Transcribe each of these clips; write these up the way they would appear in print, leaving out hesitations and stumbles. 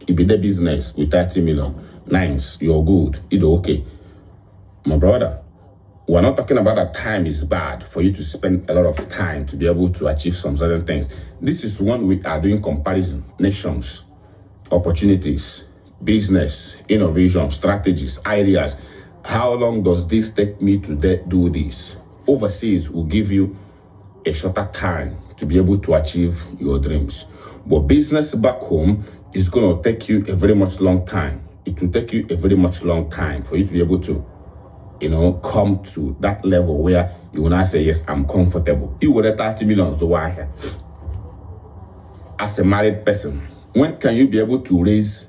It be the business with 30 million. Nice, you're good, it's okay. My brother, we're not talking about that time is bad for you to spend a lot of time to be able to achieve some certain things. This is when we are doing comparison, nations, opportunities, business, innovation, strategies, ideas. How long does this take me to do this? Overseas will give you a shorter time to be able to achieve your dreams. But business back home is going to take you a very much long time. It will take you a very much long time for you to be able to, come to that level where you will not say, yes, I'm comfortable. You would have 30 million to why here. As a married person, when can you be able to raise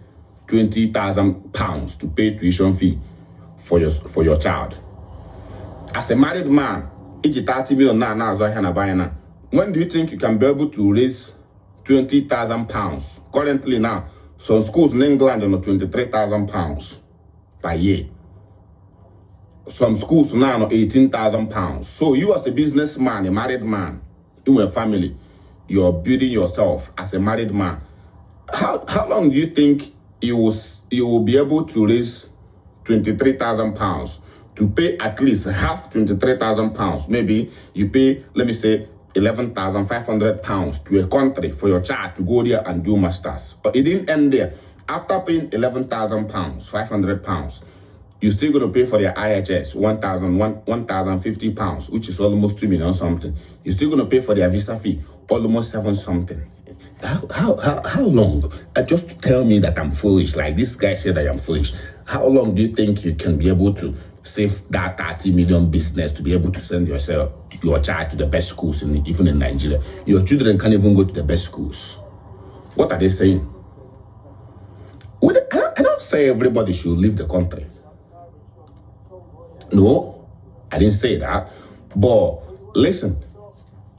20,000 pounds to pay tuition fee for your child? As a married man, it's 30 million now. When do you think you can be able to raise 20,000 pounds? Currently now, some schools in England are 23,000 pounds per year. Some schools now are 18,000 pounds. So you as a businessman, a married man, in a family, you're building yourself as a married man. How long do you think you will be able to raise 23,000 pounds to pay at least half 23,000 pounds? Maybe you pay, let me say, 11,500 pounds to a country for your child to go there and do masters. But it didn't end there. After paying 11,000 pounds, 500 pounds, you're still going to pay for their IHS 1,050 pounds, which is almost 2 million something. You're still going to pay for their visa fee, almost 7 something. How long? Just to tell me that I'm foolish, like this guy said I am foolish. How long do you think you can be able to save that 30 million business to be able to send your child to the best schools, even in Nigeria? Your children can't even go to the best schools. What are they saying? I don't say everybody should leave the country. No, I didn't say that. But listen,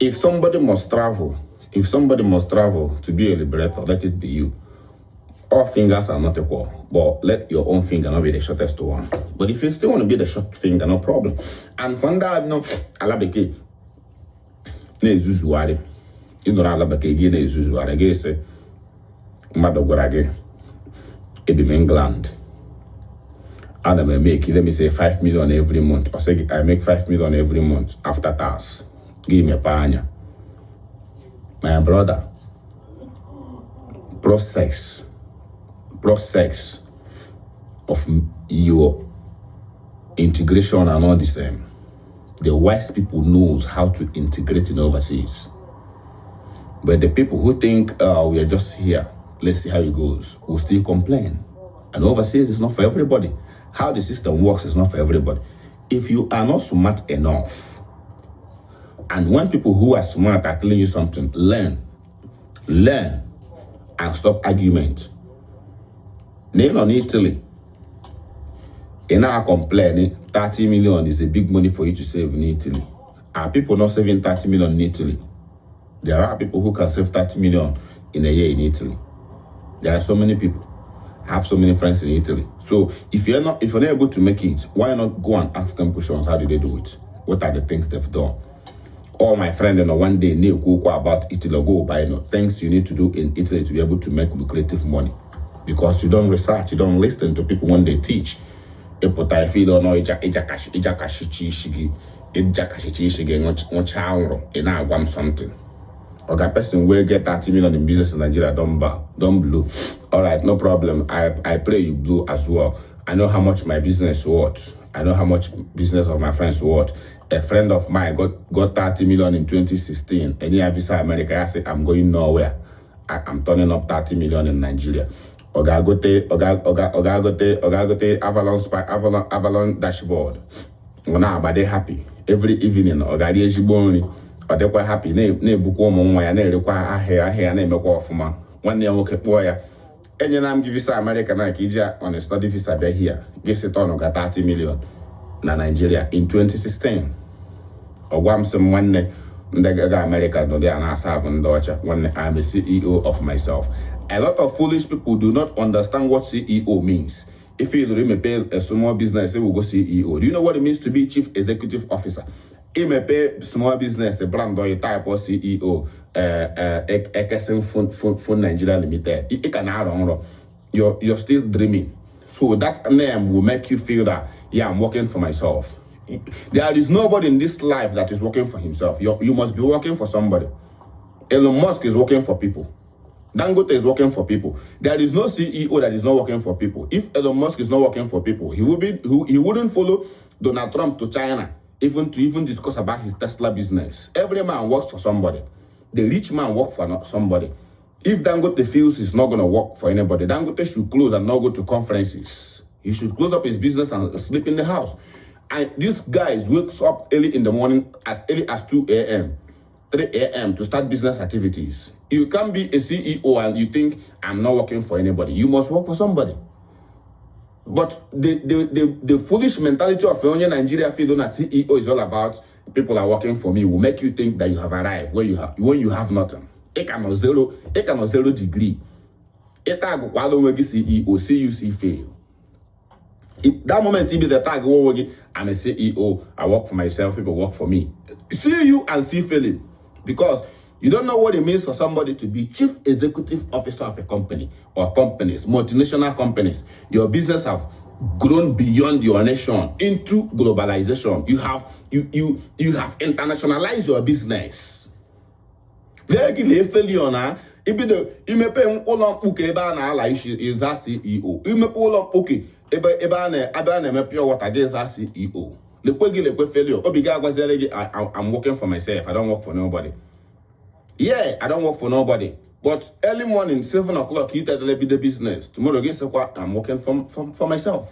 if somebody must travel to be a liberator, let it be you. All fingers are not equal, but let your own finger not be the shortest one. But if you still want to be the short finger, no problem. And from that, alabeke ne zuzuare. Alabeke gi ne zuzuare. Ge se madogorage in England. And I make, let me say, 5 million every month. Or say I make 5 million every month after tax. Give me a panya. My brother, process of your integration are not the same. The wise people knows how to integrate in overseas. But the people who think, we are just here, let's see how it goes, will still complain. And overseas is not for everybody. How the system works is not for everybody. If you are not smart enough, and when people who are smart are telling you something, learn, and stop argument. Name on Italy, in our complaining, 30 million is a big money for you to save in Italy. Are people not saving 30 million in Italy? There are people who can save 30 million in a year in Italy. There are so many people. I have so many friends in Italy. So if you're not able to make it, why not go and ask them questions? How do they do it? What are the things they've done? All my friends, one day they go about Italy, go buy things you need to do in Italy to be able to make lucrative money. Because you don't research, you don't listen to people when they teach. If you don't know something. Okay, person will get 30 million in business in Nigeria, don't blow. All right, no problem. I pray you blow as well. I know how much my business worth. I know how much business of my friends worth. A friend of mine got 30 million in 2016. And he visa America. I said, I'm going nowhere. I'm turning up 30 million in Nigeria. Ogagote Avalon dashboard. But they happy. Every evening, Ogadi Ejiboni. Or they quite happy. Ne book woman, why I require a hair, name a call for man. One day I will keep warrior. And you know, give visa America on a study visa there here. Guess it on 30 million na Nigeria in 2016. Or one some one day, America, no, they are not having Deutsche when I'm the CEO of myself. A lot of foolish people do not understand what CEO means. If you may pay a small business, they will go CEO. Do you know what it means to be Chief Executive Officer? It may pay small business, a brand or a type of CEO, Ekesen Phone Nigeria Limited. It can add on. you're still dreaming. So that name will make you feel that, yeah, I'm working for myself. There is nobody in this life that is working for himself. You must be working for somebody. Elon Musk is working for people. Dangote is working for people. There is no CEO that is not working for people. If Elon Musk is not working for people, he wouldn't follow Donald Trump to China even discuss about his Tesla business. Every man works for somebody. The rich man works for somebody. If Dangote feels he's not going to work for anybody, Dangote should close and not go to conferences. He should close up his business and sleep in the house. And this guy wakes up early in the morning, as early as 2 a.m., 3 a.m. to start business activities. You can't be a CEO and you think, I'm not working for anybody. You must work for somebody. But the foolish mentality of Nigeria feeling that CEO is all about people are working for me will make you think that you have arrived when you have nothing. It cannot zero degree. It tag while CEO, see you see fail. If that moment you be the tag, I'm a CEO, I work for myself, people work for me. See you and see failing. Because you don't know what it means for somebody to be chief executive officer of a company or companies, multinational companies. Your business have grown beyond your nation into globalization. You have internationalized your business. If you may pay all of okay, is that CEO. You may pull up okay, pure water, there's that CEO. I'm working for myself. I don't work for nobody. Yeah, I don't work for nobody. But early morning, 7 o'clock, you tell me the business. Tomorrow, guess what? I'm working for myself.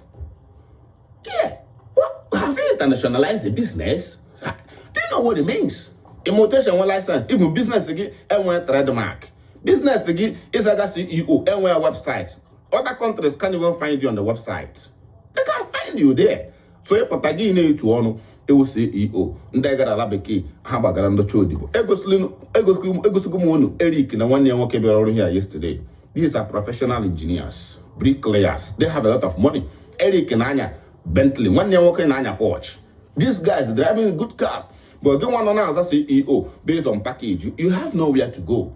Yeah. What? Have you internationalized the business? Do you know what it means? Immutation one license, even business again, and one trademark. Business again is a CEO and one website. Other countries can't even find you on the website. They can't find you there. So you put again to one, it will say CEO. Ndagara labeki, Habagarando Chodibo. Egoskumu, Eric, and 1 year working here yesterday. These are professional engineers, bricklayers. They have a lot of money. Eric and Anya, Bentley, 1 year working in Anya Porsche. These guys driving good cars, but don't want to know as a CEO based on package. You have nowhere to go.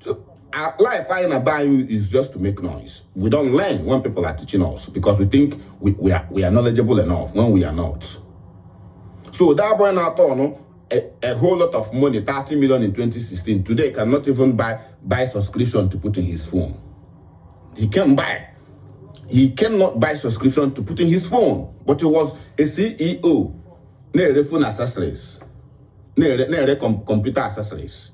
So, life I buy you is just to make noise. We don't learn when people are teaching us because we think we are knowledgeable enough when we are not. So that boy now thought a whole lot of money, 30 million in 2016. Today cannot even buy subscription to put in his phone. He can't buy. He cannot buy subscription to put in his phone. But he was a CEO. No phone accessories. No computer accessories.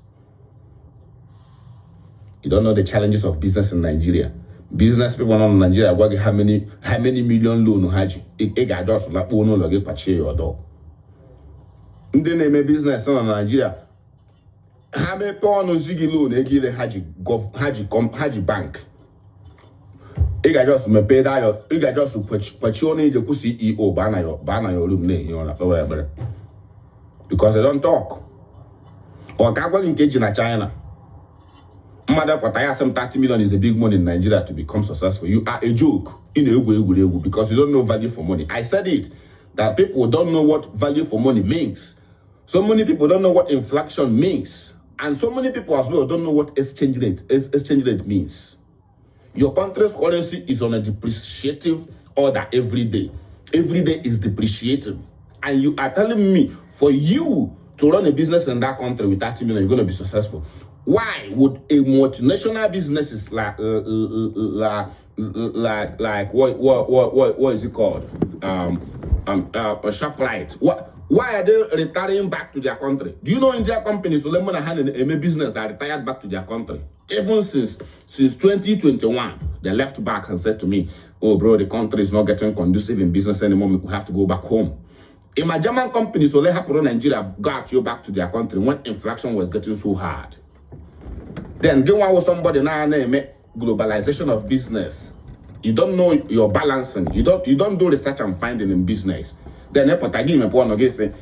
You don't know the challenges of business in Nigeria. Business people in Nigeria work how many million loan haji. It got just like no log purchase your door. In the name of business in Nigeria, how many pounds zigi loan they give haji bank. It got just me pay that it got just purchase only the CEO banner your room name because they don't talk. Or can't go engage in China. Mother, but I have some 30 million is a big money in Nigeria to become successful. You are a joke in a way because you don't know value for money. I said it that people don't know what value for money means. So many people don't know what inflation means, and so many people as well don't know what exchange rate means. Your country's currency is on a depreciative order every day. Every day is depreciating, and you are telling me for you to run a business in that country with 30 million, you're going to be successful. Why would a multinational businesses like what is it called? ShopRite. Why are they retiring back to their country? Do you know in their companies, Suleiman and a business that retired back to their country? Even since 2021, they left back and said to me, "Oh, bro, the country is not getting conducive in business anymore. We have to go back home." In my German companies, so they have to Nigeria got you back to their country when inflation was getting so hard. Then do one with somebody now name globalization of business. You don't know your balancing. You don't do research and finding in business. Then again, say,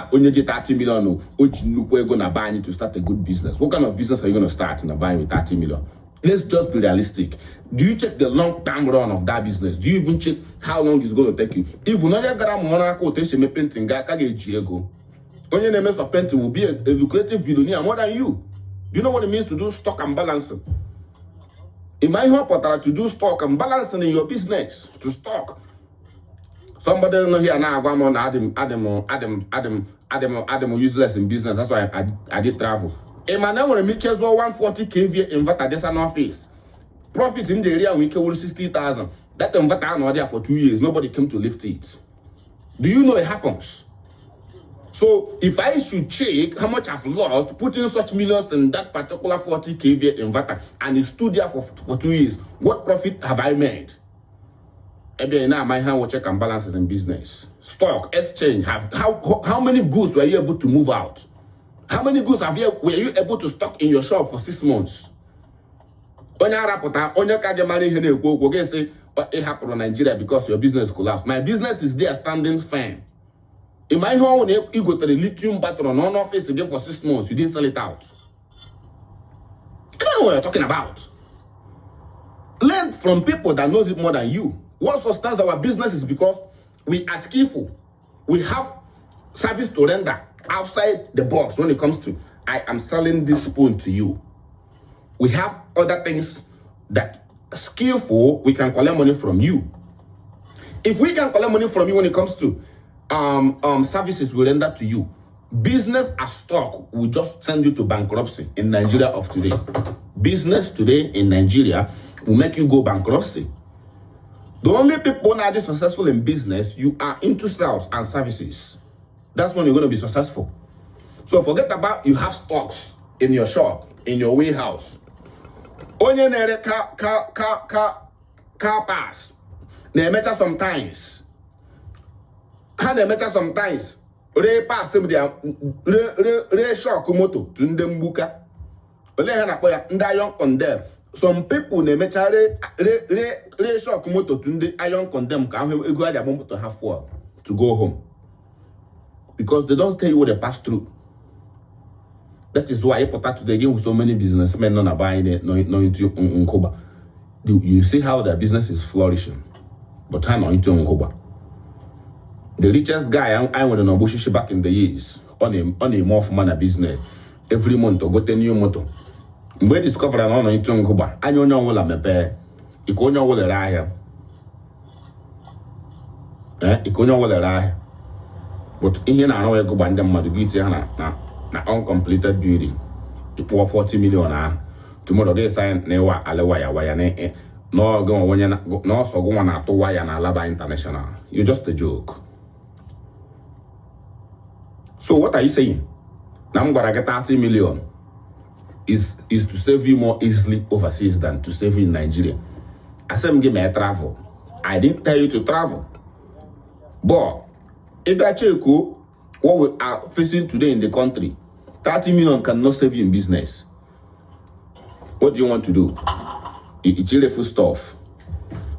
when you get 30 million, we're gonna buy you to start a good business. What kind of business are you gonna start in a buying with 30 million? Let's just be realistic. Do you check the long-term run of that business? Do you even check how long it's going to take you? If you know that quotation painting guy when your name of painting will be a lucrative billionaire more than you. Do you know what it means to do stock and balancing? It might help to do stock and balancing in your business to stock. Somebody don't know here now. I'm on Adam useless in business. That's why I did travel. A man now want to make 140 kVA inverter. There's an office. Profit in the area we can 60,000. That inverter I know there for 2 years. Nobody came to lift it. Do you know it happens? So if I should check how much I've lost putting such millions in that particular 40 kVA inverter and it stood there for 2 years, what profit have I made? Maybe now my hand will check and balances in business. Stock, exchange, how many goods were you able to move out? How many goods were you able to stock in your shop for 6 months? Onye rapota, onye kaje mari hene ekwo go say it happened in Nigeria because your business collapsed. My business is there standing firm. In my home, you go to the lithium battery on office again for 6 months, you didn't sell it out. I don't know what you're talking about. Learn from people that knows it more than you. What sustains our business is because we are skillful. We have service to render outside the box when it comes to, I am selling this spoon to you. We have other things that skillful, we can collect money from you. If we can collect money from you when it comes to services we render to you, business as stock will just send you to bankruptcy in Nigeria of today. Business today in Nigeria will make you go bankruptcy. The only people now that are successful in business, you are into sales and services. That's when you're going to be successful. So forget about you have stocks in your shop, in your warehouse. Onye nere car pass. They matter sometimes. How they matter sometimes. Re pass them there. Re shock moto to ndembuka. Ole hana koya ndayon condemn. Some people they matter re shock moto to the iron condemn. Can have go their motor to have fuel to go home. Because they don't tell you what they pass through. That is why today again with so many businessmen not buying it, no into Nkoba. You see how their business is flourishing, but I'm not into Nkoba. The richest guy I went on Obushishi back in the years on a more man business every month or got a new motor. We discover an honor into Nkoba. I don't know what I'm a bear. You can't know what I have. You can't know what I have. But in here now, I go by them Madugiti na uncompleted building. You pour 40 million tomorrow they sign newa alewaya ne no go when no so go na to wire na Alaba International. You're just a joke. So what are you saying? Now I'm gonna get 30 million is to save you more easily overseas than to save you in Nigeria. I said give me a travel. I didn't tell you to travel. But if I check what we are facing today in the country, 30 million cannot save you in business. What do you want to do? It's really full stuff.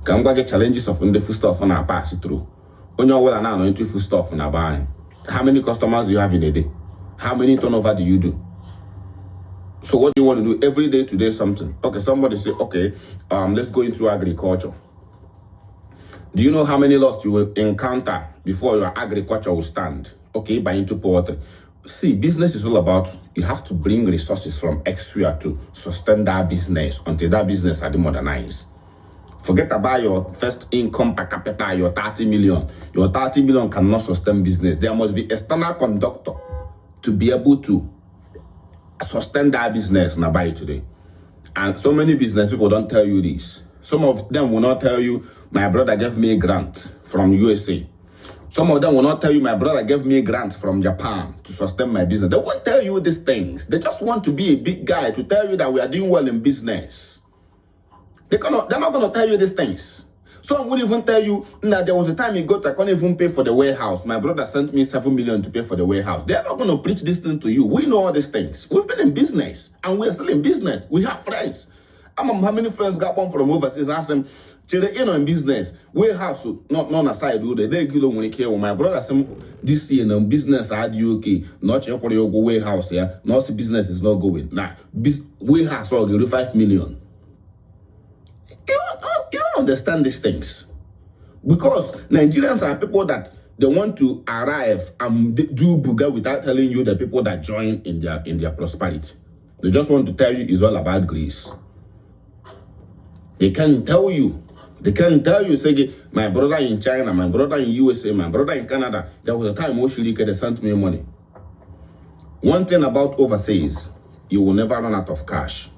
Can we get challenges of the full stuff on our pass through? On your well and now into full stuff in our buying. How many customers do you have in a day? How many turnover do you do? So what do you want to do every day to do something? Okay, somebody say, okay, let's go into agriculture. Do you know how many loss you will encounter before your agriculture will stand? Okay, buy into poultry. See, business is all about you have to bring resources from elsewhere to sustain that business until that business are modernized. Forget about your first income per capita, your 30 million. Your 30 million cannot sustain business. There must be external conductor to be able to sustain that business now by today. And so many business people don't tell you this. Some of them will not tell you, my brother gave me a grant from USA. Some of them will not tell you, my brother gave me a grant from Japan to sustain my business. They won't tell you these things. They just want to be a big guy to tell you that we are doing well in business. They're not going to tell you these things. Some would even tell you, nah, there was a time you got, I can't even pay for the warehouse. My brother sent me 7 million to pay for the warehouse. They're not going to preach this thing to you. We know all these things. We've been in business and we're still in business. We have friends. How many friends got one from overseas and asked them, in business, warehouse, not aside, do they give them when care. My brother said, this year, no business, I do okay. Not your warehouse here, not business is not going. Now, warehouse, I'll give you 5 million. You don't understand these things. Because Nigerians are people that they want to arrive and do buga without telling you the people that join in their prosperity. They just want to tell you it's all about grace. They can't tell you. They can't tell you, say, my brother in China, my brother in USA, my brother in Canada, there was a time Oshiri they sent me money. One thing about overseas, you will never run out of cash.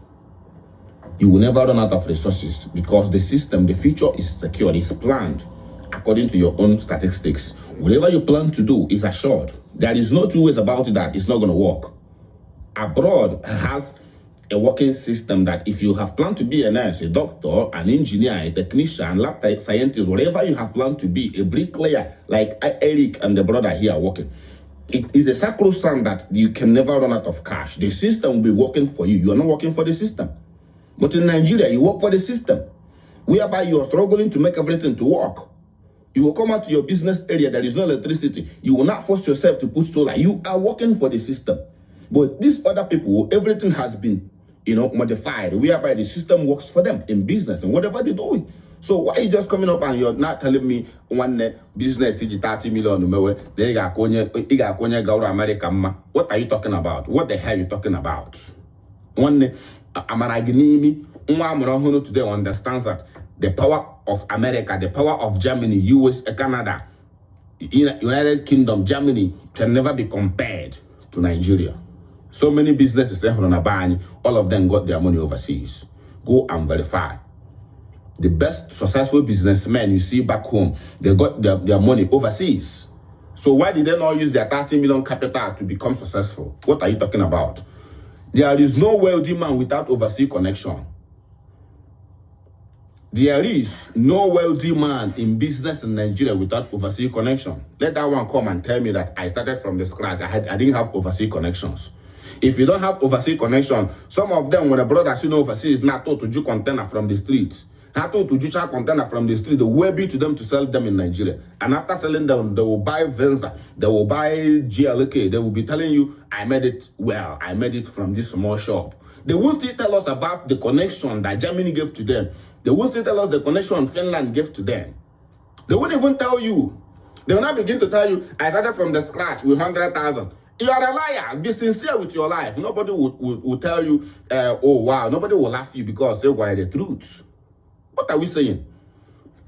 You will never run out of resources because the system, the future is secure, it's planned according to your own statistics. Whatever you plan to do is assured. There is no two ways about it that it's not going to work. Abroad has a working system that if you have planned to be a nurse, a doctor, an engineer, a technician, lab scientist, whatever you have planned to be, a bricklayer like Eric and the brother here working, it is a sacrosanct that you can never run out of cash. The system will be working for you. You are not working for the system. But in Nigeria, you work for the system, whereby you are struggling to make everything to work. You will come out to your business area, there is no electricity. You will not force yourself to put solar. You are working for the system. But these other people, everything has been, modified, whereby the system works for them in business and whatever they're doing. So why are you just coming up and you're not telling me one business is 30 million? What are you talking about? What the hell are you talking about? One Amaraginimi, today understands that the power of America, the power of Germany, US, Canada, United Kingdom, Germany can never be compared to Nigeria. So many businesses, all of them got their money overseas. Go and verify. The best successful businessmen you see back home, they got their money overseas. So why did they not use their 30 million capital to become successful? What are you talking about? There is no wealthy man without overseas connection. There is no wealthy man in business in Nigeria without overseas connection. Let that one come and tell me that I started from the scratch. I didn't have overseas connections. If you don't have overseas connection, some of them, when a brother see no overseas, not told to do container from the streets. Not told to do container from the street, they will be to them to sell them in Nigeria. And after selling them, they will buy Venza, they will buy GLK, they will be telling you, I made it well, I made it from this small shop. They will still tell us about the connection that Germany gave to them. They will still tell us the connection Finland gave to them. They won't even tell you. They will not begin to tell you, I started from the scratch with 100,000. You are a liar. Be sincere with your life. Nobody will tell you, oh wow, nobody will laugh at you because they were the truth. What are we saying?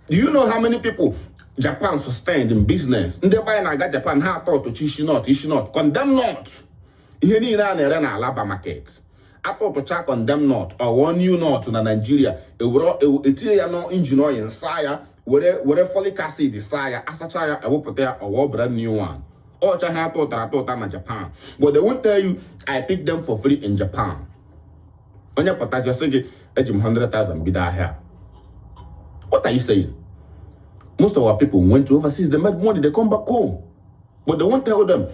Do you know how many people Japan sustained in business? In the buy and got Japan, how thought to Chishinot, condemn not. Here in Alaba market. I thought to check condemn not or warn you not to Nigeria. It no engineer in Sire, where folic acid is Sire, Asachaya, I will put there a brand new one. Or I thought I'm in Japan. But they won't tell you I picked them for free in Japan. On your potassium, say, 100,000 be that here. What are you saying? Most of our people went to overseas, they made money, they come back home. But they won't tell them,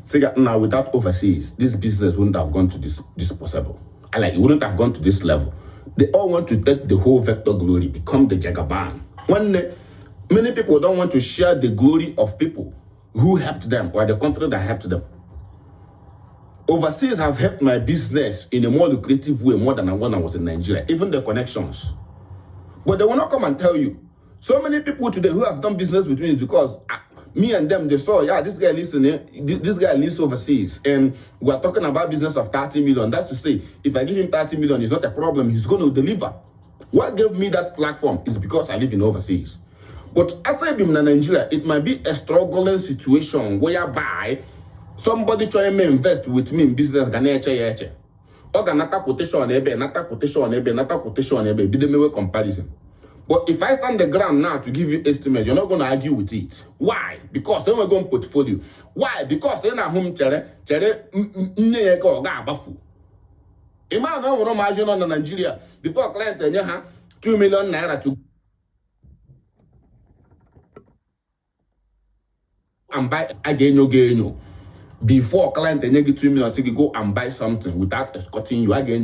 say that now without overseas, this business wouldn't have gone to this possible. And it wouldn't have gone to this level. They all want to take the whole vector glory, become the Jagaban. Many people don't want to share the glory of people who helped them or the country that helped them. Overseas have helped my business in a more lucrative way more than when I was in Nigeria, even the connections. But they will not come and tell you. So many people today who have done business with me is because me and them, they saw, yeah, this guy lives overseas. And we're talking about business of 30 million. That's to say, if I give him 30 million, it's not a problem. He's going to deliver. What gave me that platform is because I live in overseas. But after I've been in Nigeria, it might be a struggling situation whereby somebody trying to invest with me in business. Comparison. But if I stand the ground now to give you estimate, you're not going to argue with it. Why? Because then we're going to portfolio. Why? Because then I'm home imagine on Nigeria before client 2 million naira to and buy again. Before client get 2 million, so you go and buy something without escorting you again.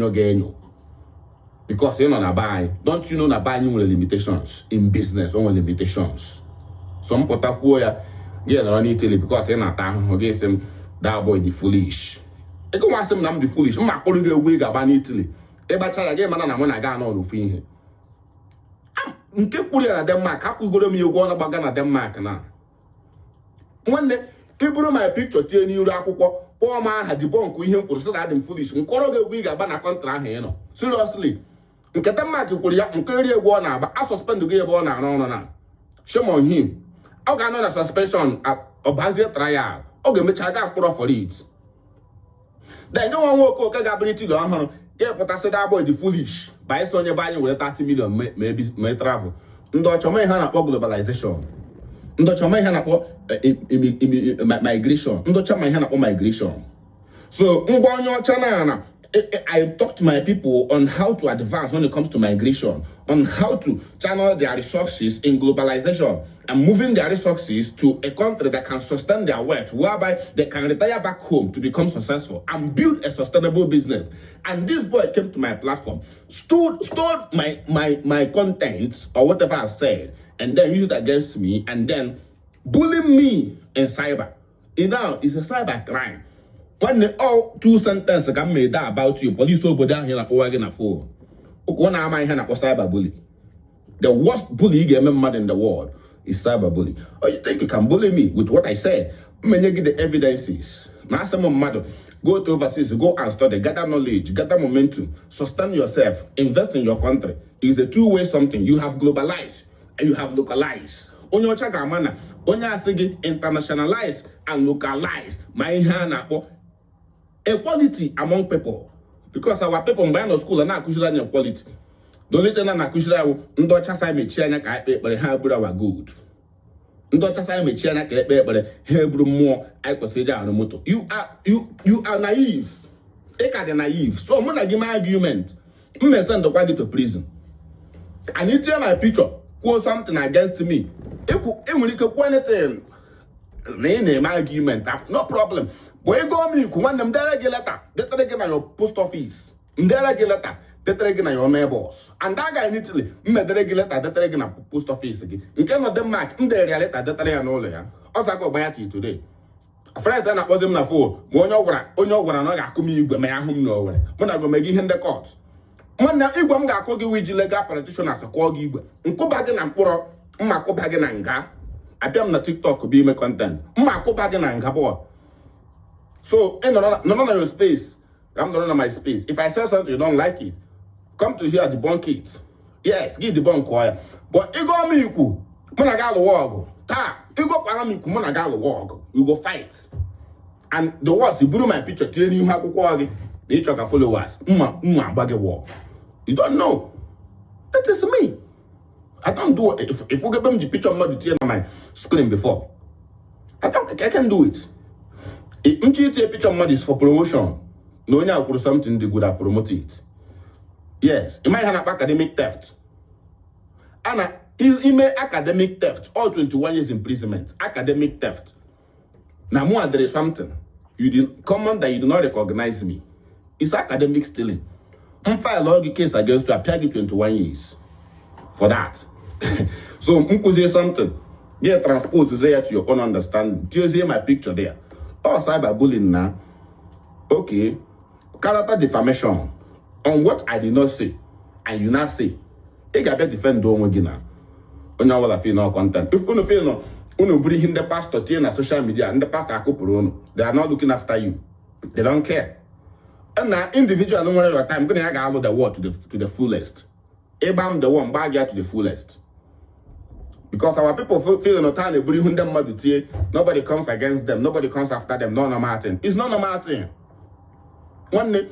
Because you're not buying. Don't you know that buying will limitations in business? Only limitations. Some potapoya get on Italy because you're not against them. That boy the foolish. I go ask them I'm the foolish. I'm not calling you a wig about Italy. Every child again man and when I got on the thing. I'm put it at Denmark. How could go to me you go on about Ghana Denmark now? One day, people my picture tell you that poor man had the bunk with him for so that them foolish. I'm calling a wig about a contract here. Seriously. Nketa Mark kwuru ya nkeri egwu ọ na-agba a suspend gị ebe ọ na-arụ ọrụ na. Shame on him. Ọ ga-anọ na suspension ọbazie trial. Ọ ga-emecha ga mkpụrụ for it. Then go one work okay ability lo ọhụrụ. Get pụta say that boy the foolish. By so onye banye were 30 million may travel. Ndị ọchọma ihe na-akpọ globalization. Ndị ọchọma ihe na-akpọ migration. Ndị ọchọma ihe na-akpọ migration. So ngwa onye ọcha na I talk to my people on how to advance when it comes to migration, on how to channel their resources in globalization and moving their resources to a country that can sustain their wealth, whereby they can retire back home to become successful and build a sustainable business. And this boy came to my platform, stole my content or whatever I said, and then used it against me, and then bullying me in cyber. Now it's a cyber crime. When all 2 sentences can made that about you, police over down here again a phone. One am I hand cyber bully. The worst bully mad in the world is cyber bully. Oh, you think you can bully me with what I said? Many get the evidences. Now some matter. Go to overseas, go and study, gather knowledge, gather momentum, sustain yourself, invest in your country. It's a two-way something. You have globalized and you have localized. On your chagamana, on your sigi internationalize and localize. My hand equality among people, because our people in the school are not cushioning equality. Don't let them cushion Ndocha say me China can pay, but Hebrew are good. Ndocha say me China can pay, but Hebrew more I consider on the motor. You are naive. Take are naive. So I'm gonna give my argument. I'm gonna send the party to prison. And you tell my picture, quote something against me. If you can anything, name my argument, no problem. Boy, go me, command them direct letter. Better again at your post office. Direct letter. Better again at your neighbors. And that guy in Italy, direct letter. Better again at post office again. In case of them mark, direct letter. Better again all there. Also, I go buy it today. A friend said I was him na phone. One over, no, I come you, but my home nowhere. When I go make him the court. When now, if I'm going to go with legal politician as a call giver, and go back and put my go back and ga. I am na TikTok be my content. My go back and ga. So, none of your space. I'm not on my space. If I say something you don't like it, come to here debunk it. Yes, give the bunk quiet. But you go me you when I got the war. Ta, you go me when I got the war. You go fight. And the worst, you put my picture telling you how to call it. They try to follow us. Bag war. You don't know. That is me. I don't do it. If you give them the picture of on my screen before, I can do it. If you take a picture of money is for promotion, no one will put something they could have promoted it. Yes, it might have academic theft. And it may academic theft, all 21 years imprisonment, academic theft. Now, more there is something. You did common that you do not recognize me. It's academic stealing. I'm file a log case against you, I pay you 21 years for that. So, I say something. Get transposed there to your own understanding. Do you see my picture there? Oh, cyberbullying now. Okay. Character defamation on what I did not say, and you not say. You got to defend doing again now. On your feel no content. If you feel no, you bring in the pastor to social media and the pastor they are not looking after you. They don't care. And now individual don't want your time. Going to have the word to the fullest. Abraham the one bag to the fullest. Because our people feel no time they bring them nobody comes against them, nobody comes after them, no Martin. It's not a Martin. One day,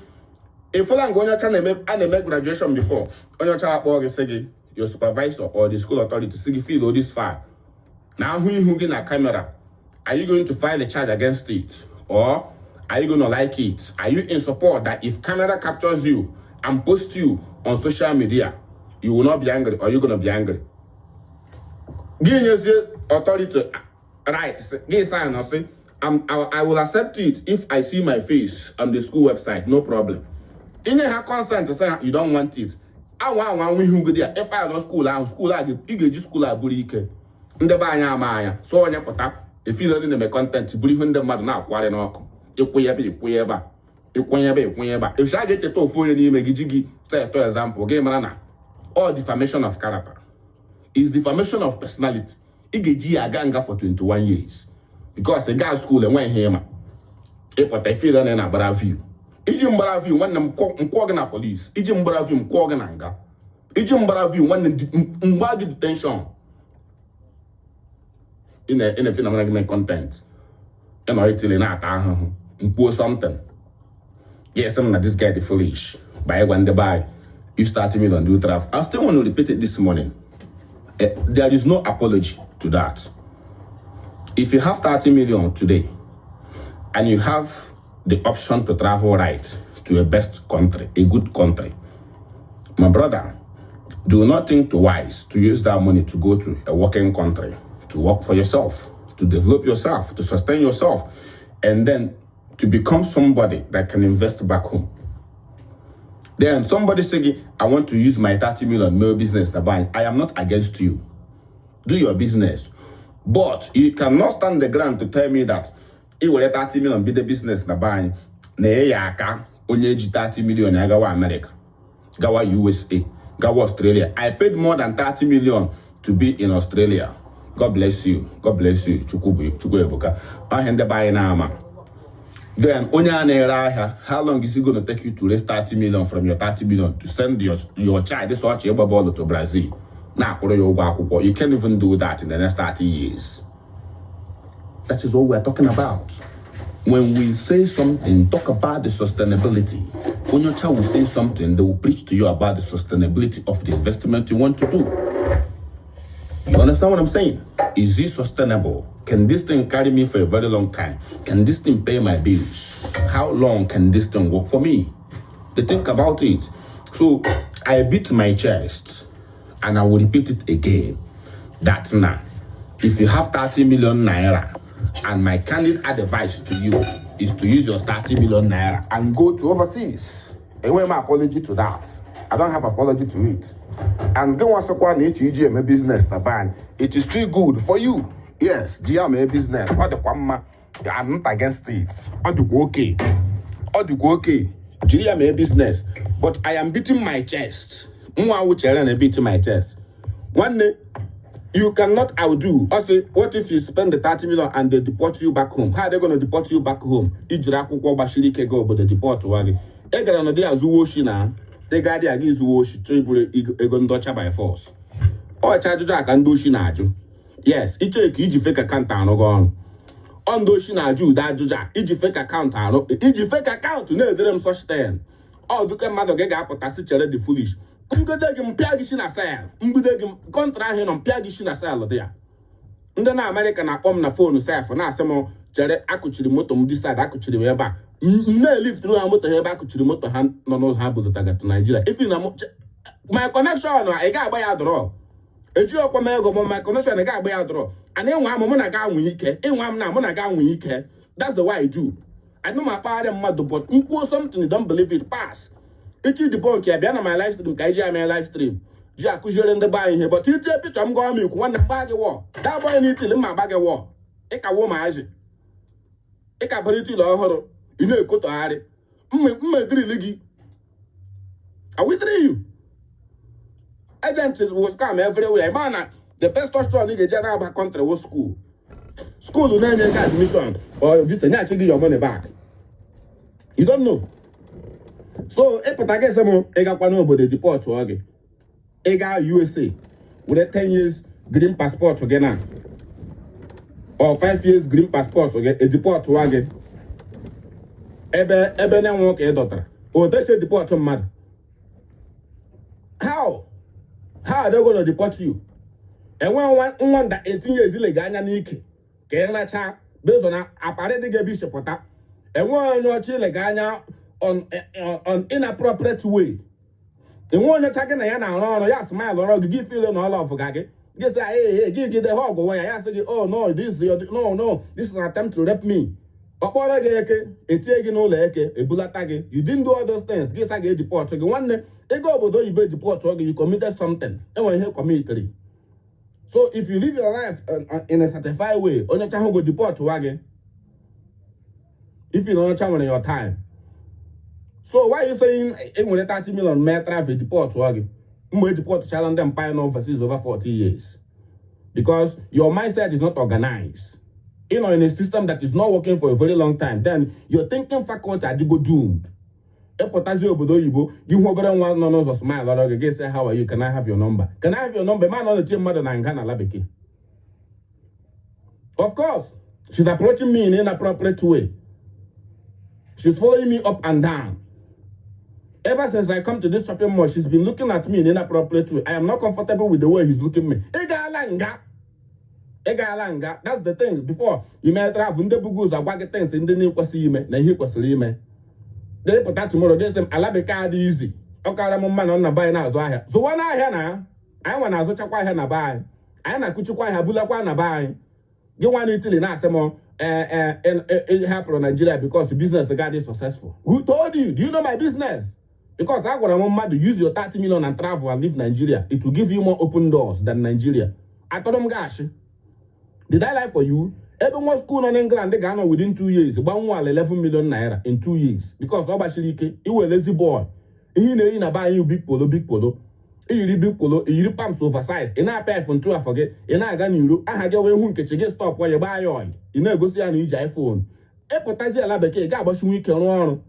if I'm going to try make graduation before, on your child say your supervisor or the school authority say feel all this far. Now who get a camera, are you going to file a charge against it? Or are you going to like it? Are you in support that if camera captures you and posts you on social media, you will not be angry, or you're going to be angry? Give your authority right. Give sign and say, I will accept it if I see my face on the school website. No problem. In your consent to say you don't want it. I want we who go there. If I go school, you get school at Burike. In the Banya, so on your pota. If you don't know content, you believe in the mother now. What an awkward. If I get a talk for you, make jiggy, say for example, game runner or defamation of character. Is defamation of personality. Igeji aganga for 21 years. Because the guy school and went here. If what I feel in a brave view. Ijim brave view when I'm calling police. Ijim brave view calling anga. Ijumba view one detention in a phenomenal content. And I tell you not impose something. Yes, I'm not this guy the foolish. Buy when they buy, you start me on do traffic. I still want to repeat it this morning. There is no apology to that. If you have 30 million today and you have the option to travel right to a best country, a good country, my brother, do not think twice to use that money to go to a working country, to work for yourself, to develop yourself, to sustain yourself, and then to become somebody that can invest back home. Then somebody say, I want to use my 30 million mail business to buy. I am not against you. Do your business. But you cannot stand the ground to tell me that it will let 30 million be the business to buy. Only 30 million, I go America, go USA, go Australia. I paid more than 30 million to be in Australia. God bless you. God bless you. Chukwuebuka. I hand the buy now. Then, how long is it going to take you to raise 30 million from your 30 million to send your child this watch ball to Brazil? Now, you can't even do that in the next 30 years. That is what we're talking about. When we say something, talk about the sustainability. When your child will say something, they will preach to you about the sustainability of the investment you want to do. You understand what I'm saying? Is it sustainable? Can this thing carry me for a very long time? Can this thing pay my bills? How long can this thing work for me? They think about it. So I beat my chest and I will repeat it again. That now, if you have 30 million naira, and my candid advice to you is to use your 30 million naira and go to overseas. And where my apology to that? I don't have apology to it. And then once upon a business ban, it is still good for you. Yes, GM a business. What the kwama? I'm not against it. All the okay. All the okay. GM a business. But I am beating my chest. Beating my chest. One day, you cannot outdo. I say, what if you spend the 30 million and they deport you back home? How are they going to deport you back home? Ijiraku bashiri kego, but they deport wagi. Egara no dia zuwoshi na. They got the agi zuwoshi tribule egondocha by force. Or charge jack and do shinaju. Yes, it take iji fake account and gone. On do shinaju that juja. Iji fake account and iji fake account no them such thing. Oh, look at mother get up at the foolish. Mgudegim piagishina sale. Mgudegim contra him on piagishina sale there. Ndana America na come na phone self na asemo chere akuchiri moto mdisa akuchiri weba. No live through a motor here back to the motor hand no knows how to target to Nigeria. If you know my connection, I got by a draw. A joke on my connection, I got by a draw. And then one moment I got weak, and one now I got weak. That's the way I do. I know my father and mother, but impose something you don't believe it pass. It is the point here, beyond my live stream, Kaija my live stream. Jack is in the buy here, but you take it, I'm going to one bag of war. That boy needs to in my bag of war. Eka woman, I say. Eka pretty low. You know, go to Harry. Ligi. Are we three you? Agents was come everywhere. Man, the best restaurant in the general country was school. School will never get admission or this and actually your money back. You don't know. So, if I get some, I got one over the deport to Ogi. I got USA with a 10 years green passport again. Or 5 years green passport again, a deport to Ogi. Ebe na nwoke e dọtara. O they say deport mad. How are they going to deport you? And one that 18 years illegal anya n'ike. Ka e racha based on apparently get bishop pota. And one no chile anya on inappropriate way. The one attacking na ya na ro ya smile or give feeling all of gage. You say hey give the hug away. I say oh no this is an attempt to rape me. You didn't do all those things. Guess I get deport. One day, they go over you be deport. You committed something. And when you committed. So if you live your life in a certified way, on your time go deport to again. If you don't travel in your time. So why are you saying when 30 million may traffic deport to again? You deport to challenge them pioneer overseas over 40 years. Because your mindset is not organized. In a system that is not working for a very long time, then your thinking faculty are go doomed. Epotazi obodo oyibo, give over one no no smile or again say how are you? Can I have your number? Can I have your number? Man on the team mother and Ghana Labeke. Of course, she's approaching me in an inappropriate way. She's following me up and down. Ever since I come to this shopping mall, she's been looking at me in an inappropriate way. I am not comfortable with the way he's looking at me. That's the thing. Before, you may have in the bugus or waggy things in the new Kwasime, na he was lime. They put that tomorrow against them. Alabeka easy. Okay, I'm a man on the buy now. So one I hear now, I want to watch a quiet na buy. I am a kuchukwa habula na buy. You want Italy now, some more, and it happened in Nigeria because the business got is successful. Who told you? Do you know my business? Because I got a mad to use your 30 million and travel and leave Nigeria. It will give you more open doors than Nigeria. I told them, gosh, did I lie for you? Everyone school in England, they got within 2 years. One 11 million naira in 2 years. Because Obashirike, he was a lazy boy. He ain't buy you big polo. You big polo, you pumps oversized. And I pay from 2, I forget. And I got you. I had your way who can get stop while you buy oil. You know, go see an iPhone. Epotazi Alabeke, Gabash week on.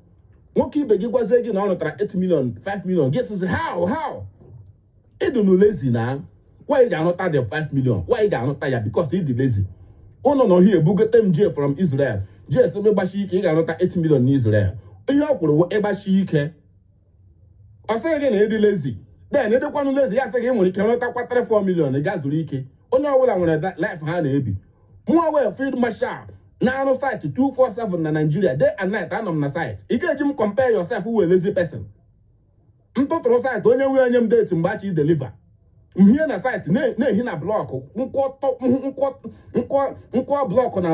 What keep a gig was again on 8 million, 5 million. Guess how? It don't know lazy now. Why they are not tired of 5 million? Why they are not tired? Because they lazy. Oh no, here, Bugatem J from Israel. Just a Bashiki got not 8 million in Israel. You know, whatever she can. I say again, they lazy. Then they don't want to lazy. I say again, when you cannot take 4 million, the gas leaky. Oh no, what I want that life hand baby. More way field marshal. Now no site 247 in Nigeria. Day and night, I'm on the site. You can't compare yourself with a lazy person. I'm total site, only way on your day to match you deliver. Here na site, ne hina block. Unko block on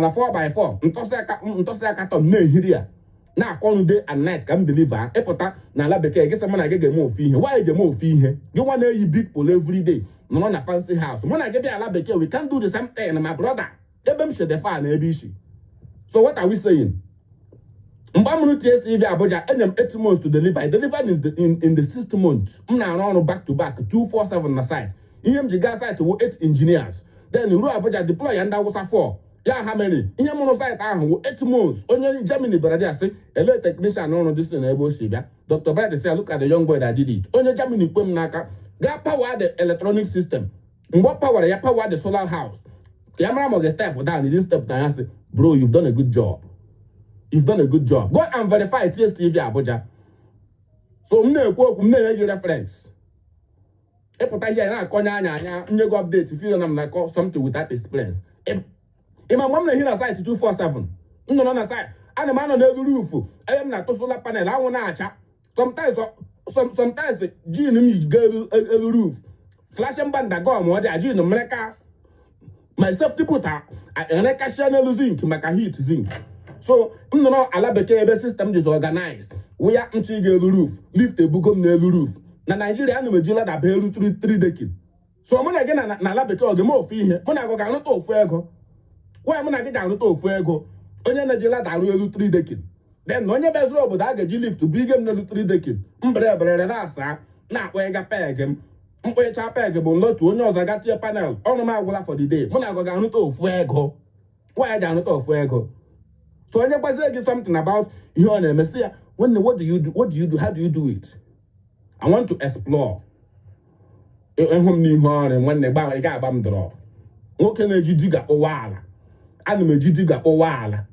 a 4x4. Ntose katon ne hiria. Na call day and night come deliver. Epota na labeke. Guess someone I get more fee here. Why get more fee here? You want to big pole every day. No na fancy house. When I get a labeke, we can't do the same thing, my brother. Ebem should define ebishi. So what are we saying? Mbamunu TSTV Abuja, NM 8 months to deliver. I delivered in the 6th month. I'm around back to back, 247 on the site. EMG gas site to 8 engineers. Then Uru Abuja deploy and that was a 4. Yeah, how many? In your site, 8 months. Only Germany, but I say, a little technician on this in Ebo Shibia. Dr. Brad say, look at the young boy that did it. Only Germany, Naka, got power the electronic system. What power? You power the solar house. Camera was a step down, he didn't step down. I say, bro, you've done a good job. You've done a good job. Go and verify TSTV Abuja. So, mne reference. Epota here na konya anya go update if you know like something without experience. My mom na site 247. No na site. And the man on the roof. I am not to solar panel. I want to acha. Sometimes Gene go a roof. Flashing band that go on what I Gene America. My safety put I channel zinc, make a heat zinc. So, no, Alabeke system disorganized. We are until the roof, lift the book on the roof. Na Nigeria, no Majilla that pay 3 decades. So, when I get an Alabeke or the more fee here, when I go down to Fuego. Why when I get down to Fuego? Only Najilla that will 3 decades. Then, no, your best road, but I get you lift to big him 3 decades. Umbrella, now where I got peg him. Mpe chapege bo lotu onye oza gati your panel onu ma agwala for the day muna go ga nto ofu ego why ga nto ofu ego so onye gbaze give something about ihe on emesia what do you do how do you do it? I want to explore ehom ni ho ore when gba ga agba mdro nwoke na ejidiga owala anu mejidiga owala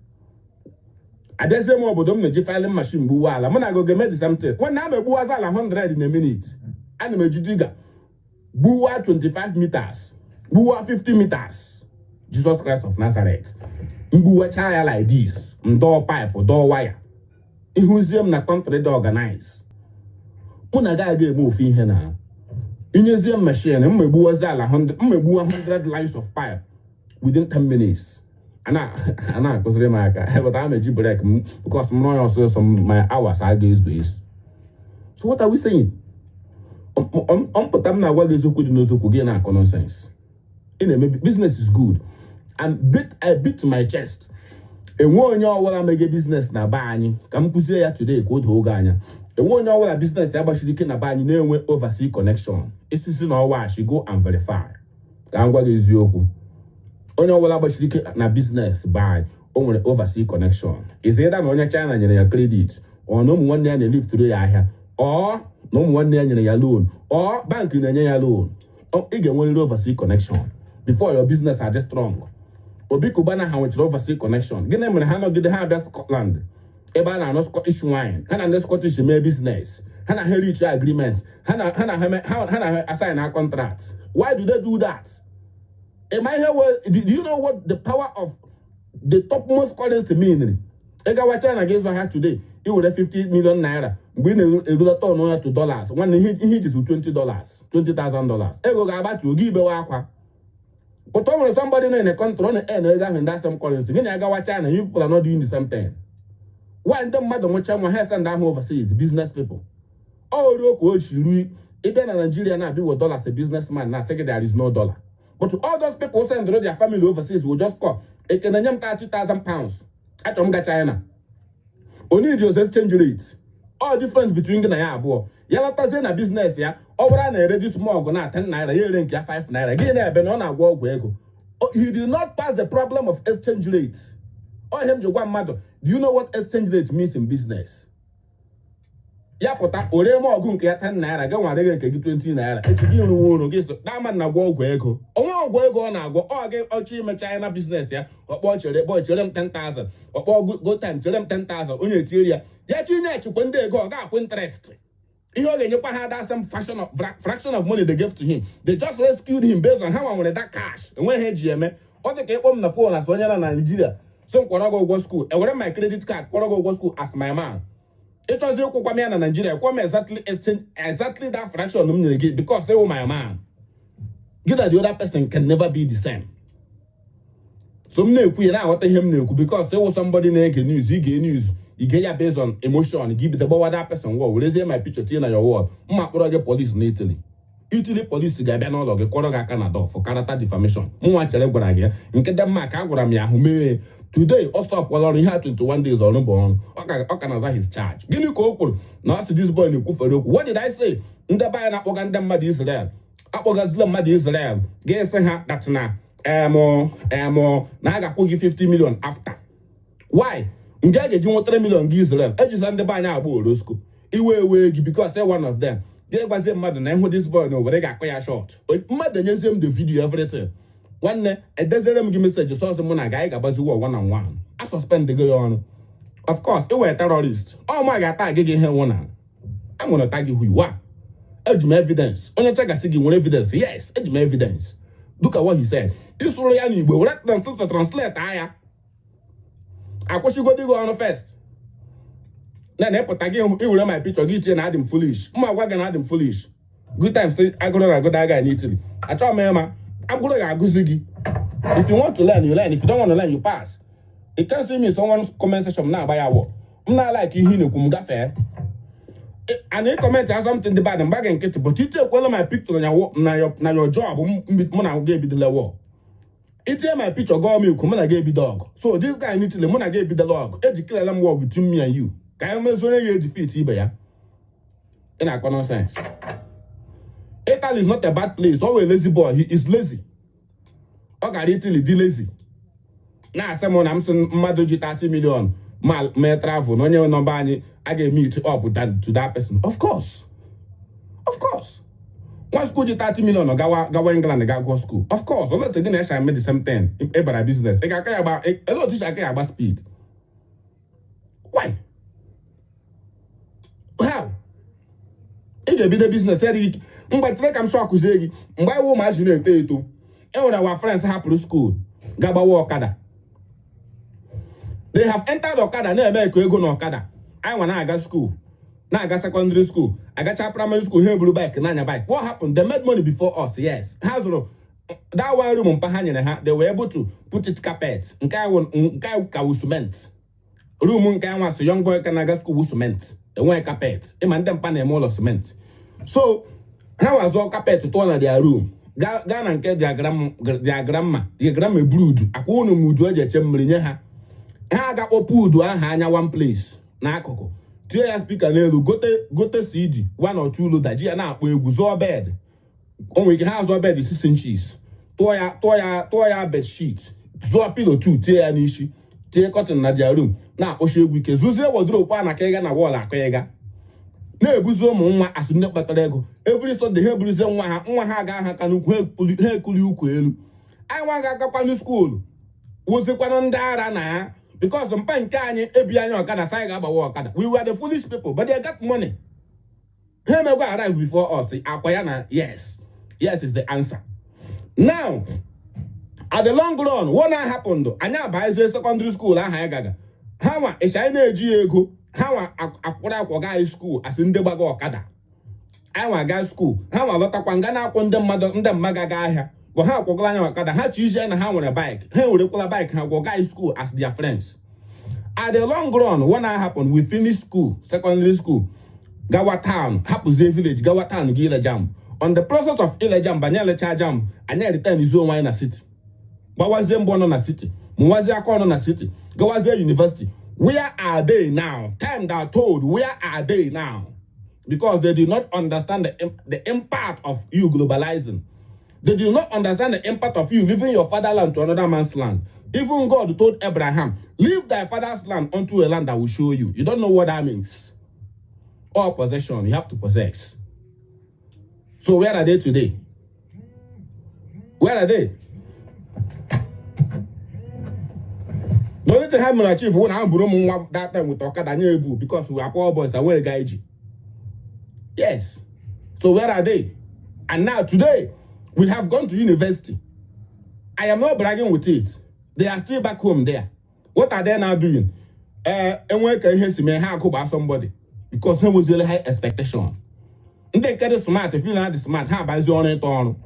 adese mo obodo m na-eji filing machine bu wala muna go get something when na mebu azala 100 in a minute anu mejidiga Buwa 25 meters. Buwa 50 meters. Jesus Christ of Nazareth. Buwa chaya like this. Door pipe or door wire. Ihuzium na country organize. Muna ga ga move in here now. Inyuzium machine. Mmebuwa zala 100 lines of pipe within 10 minutes. Ana because remaka. But I'm a break because my hours I do this. So what are we saying? Putam na wage zoku di nozoku ge na nonsense. Business is good. I beat my chest. Enwe onye ọwụla mege business na ba anyị ka m kuzie ya today ka o doo oge anya. Enwe onye ọwụla business ya gbachiri ike na ba anyị na-enwe overseas connection. Isisi na ọwa she go and verify. Ka m gwa gị eziokwu. Onye ọwụla gbachiri ike na business ba anyị o nwere overseas connection. Is either na onye China nyere ya credit or no one year live through ya here, or no one year in your loan, or bank in a loan, or again one overseas connection before your business are just strong. Obi Kubana how with overseas connection. Get them in Hano get the have Scotland. Ebana no Scottish wine, Hana no Scottish business, Hana heritage agreements, Hana assign our contracts. Why do they do that? Am I here? Do you know what the power of the topmost currency mean? Ega Wachana against what I had today. It would have 50 million naira. Bring a regular turn to dollars. When he is $20, $20,000. Ego Gabat will give a but when somebody in a country on the end and that's some currency. Then I go China, you people are not doing the same thing. Why don't matter much has sent down overseas, business people? Oh, look, even in Nigeria now, people with dollars a businessman now say there is no dollar. But to all those people send their family overseas will just call. It can name 30,000 pounds. At China. Only just exchange rates. All difference between Ghana and Abo. Yellow Tazena business, yeah. Over an ready small gonna 10 naira, year 5 naira. Again, I've been on a walk where he did not pass the problem of exchange rates. Or him to one matter. Do you know what exchange rate means in business? Yeah, for that, or more gun get 10 naira, go on, they get 20 naira. It's a new against that man. Now walk where go. Oh, where go now go. Oh, again, oh, China business, yeah. Or watch your boy, tell them 10,000. Or go time, tell them 10,000. On your theory. Yet you know, when they go, got interest. You know, you had some fraction of money they gave to him. They just rescued him based on how I wanted that cash. And when he GM, all they came on the phone as when you're in Nigeria. Some go school. And when my credit card, go school as my man. It was you come in Nigeria, come exactly that fraction of money because they were my man. Get that the other person can never be the same. Some no now what him because there was somebody naked news, he get news. You get ya based on emotion, you give it about that person. Well, raise my picture to your wall. Police in Italy. Italy police guy be no log Koroga Canada for character defamation. Today, Ostop was he had 21 days on born. Organize his charge. Give me call. Now to this boy in Kufaru. What did I say? In the buy an Apogandam Mad Israel. Apogazlam Mad Israel. Guess that's now. Now I got 50 million after. Why? Ngage you want 3 million Israel. I just under by now Rosco. Iwe because they're one of them. There was a mother name with this boy no, but they got quite short. Mother knows them the video everything. One day, a desert give message, you saw someone a guy got Bazu 1-on-1. I suspend the girl on. Of course, you were a terrorist. Oh my god, I gave him one. I'm gonna tag you who you are. Edge me evidence. Only check a sigil with evidence. Yes, edge me evidence. Look at what he said. This Royani will let them to translate. I wish you go on first. Then I put again, he will my picture, get you and add him foolish. My wagon had him foolish. Good time, say, I go that guy in Italy. I tell me, I'm going to go Ziggy. If you want to learn, you learn. If you don't want to learn, you pass. It can't see me someone's comment section now by our. I'm not like you here, fair. And they comment has something about the bag and get but you take one of my picture on your job, when I gave you the level. It's my picture, go me, come I gave you dog. So this guy needs to the money I gave you the log. Educate them war between me and you. Can you say you defeat Ibaya? In a common sense. Italy is not a bad place. Always lazy boy. He is lazy. Okay, Italy, lazy. Now, someone I'm saying, Madoji 30 million. May travel. No, no, no, I get meet up with that to that person. Of course. Of course. One school 30 million or go England and go school. Of course. A lot of things I made the same thing. Every business. I care about a lot of I care about speed. Why? How? It can be the business. But I'm sure Kuzegi, my woman, you know, too. And our friends have to school. Gaba Okada. They have entered Okada, never make go no Okada. I want to go school. Now I got secondary school. I got primary school here, blue bike, Nanya bike. What happened? They made money before us, yes. How's that one room on Pahanya, they were able to put it carpet. Nkai cement. Room was a young boy can I go school with cement. They want carpet. A man them pan a mall of cement. So how was all carpet to turn their room? Gan and get their grandma brood. I won't move to a chamber. I got pulled one place. Nakoko. Tear speaker go to CD 1 or 2 load that Giana will go bed. Only has our bed is 6 inches. Toya bed sheet. Zo pillow 2 tear an issue. Tear cotton at their room. na akpọchi egwu ike zuzie wodropu a na aka ịga na wọl akọ ịga na-ebuzi ụmụ nwa asụ ndị kpatara ego every Sunday ha eburuzie nwa ha aga ha ka n'ukwu ha ekuli ukwu elu anyị nwa ga-agakwanụ skuulu wụzikwanụ ndị ara na ya because mpa nke anyị ebi anyị ọkada sa anyị ga-agbawa ọkada we were the foolish people but they got money ha emegwa arrive before us akwa ya na yes is the answer. Now at the long run what happened anyị abazie secondary school aha anyị gaga ha nwa ịcha anyị na-eji ego ha nwa akwụrụ akwụga anyị skuul asị ndị gbaga ọkada anyị nwa gaa skuul ha nwa lọtakwa nga na-akwụ ndị mmadụ gaga ahịa bụ ha akwụgala anyị ọkada ha chi izie na ha nwere bike ha werekwala bike ha gwọga anyị skuul as their friends. At the long run what happened we finish school secondary school gawa town hapụzie village gawa town gị ile jam on the process of ile jam banye lecha jam anyị return izu onwe anyị na city gbawazie mbọ nọ na city mụwazie aka ọnụ na city gawazie university. Where are they now? Time they are told, where are they now? Because they do not understand the impact of you globalizing. They do not understand the impact of you leaving your fatherland to another man's land. Even God told Abraham, leave thy father's land unto a land that will show you. You don't know what that means. All possession, you have to possess. So where are they today? Where are they? The only thing I'm going to achieve when I'm broom that time with Okada Nebu because we are poor boys and we're gaiji. Yes. So where are they? And now today we have gone to university. I am not bragging with it. They are still back home there. What are they now doing? And where can he see me how go by somebody? Because he was really high expectation. And they get smart, if you not smart, how by your own turn.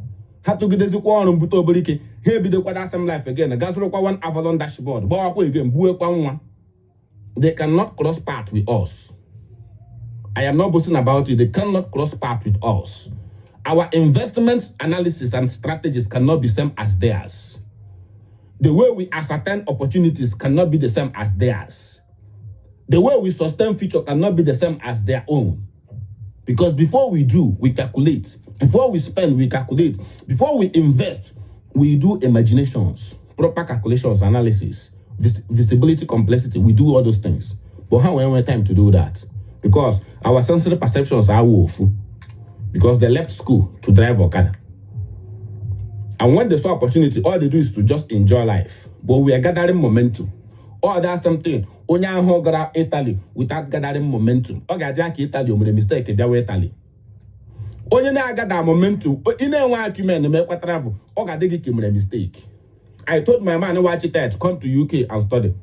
How to get this one on Buto Buriki. Here be the quad some life again. The gas one Avalon dashboard. But again, they cannot cross path with us. I am not boasting about it. They cannot cross path with us. Our investments, analysis, and strategies cannot be same as theirs. The way we ascertain opportunities cannot be the same as theirs. The way we sustain future cannot be the same as their own. Because before we do, we calculate. Before we spend, we calculate. Before we invest, we do imaginations, proper calculations, analysis, visibility, complexity. We do all those things. But how we have time to do that? Because our sensory perceptions are woeful. Because they left school to drive Okada. And when they saw opportunity, all they do is to just enjoy life. But we are gathering momentum. Or that's something. Onya ho gara Italy without gathering momentum. Oga jaki Italy made a mistake they were Italy. Onye na gather momentum. In a one human make travel. Oga digi made a mistake. I told my man watch it to come to UK and study.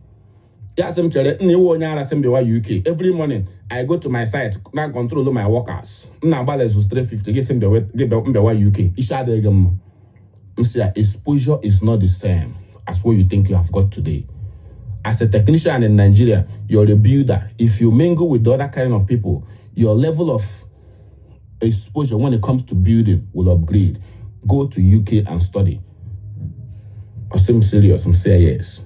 Yes, I'm telling you, UK. Every morning I go to my site, now control my workers. Now balance was 350. Get them the UK. Exposure is not the same as what you think you have got today. As a technician in Nigeria, you're a builder. If you mingle with the other kind of people, your level of exposure when it comes to building will upgrade. Go to UK and study. I'm serious. I'm serious.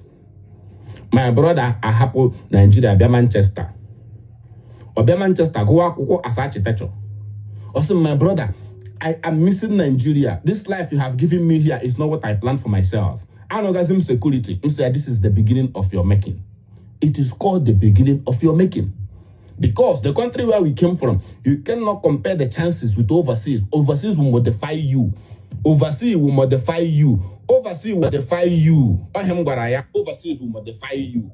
My brother, I happen Nigeria, be Manchester. Or be Manchester, go as architecture. Also, my brother, I am missing Nigeria. This life you have given me here is not what I planned for myself. Anorgasm security. You say this is the beginning of your making. It is called the beginning of your making. Because the country where we came from, you cannot compare the chances with overseas. Overseas will modify you. Overseas will modify you. Overseas will modify you. Overseas will modify you.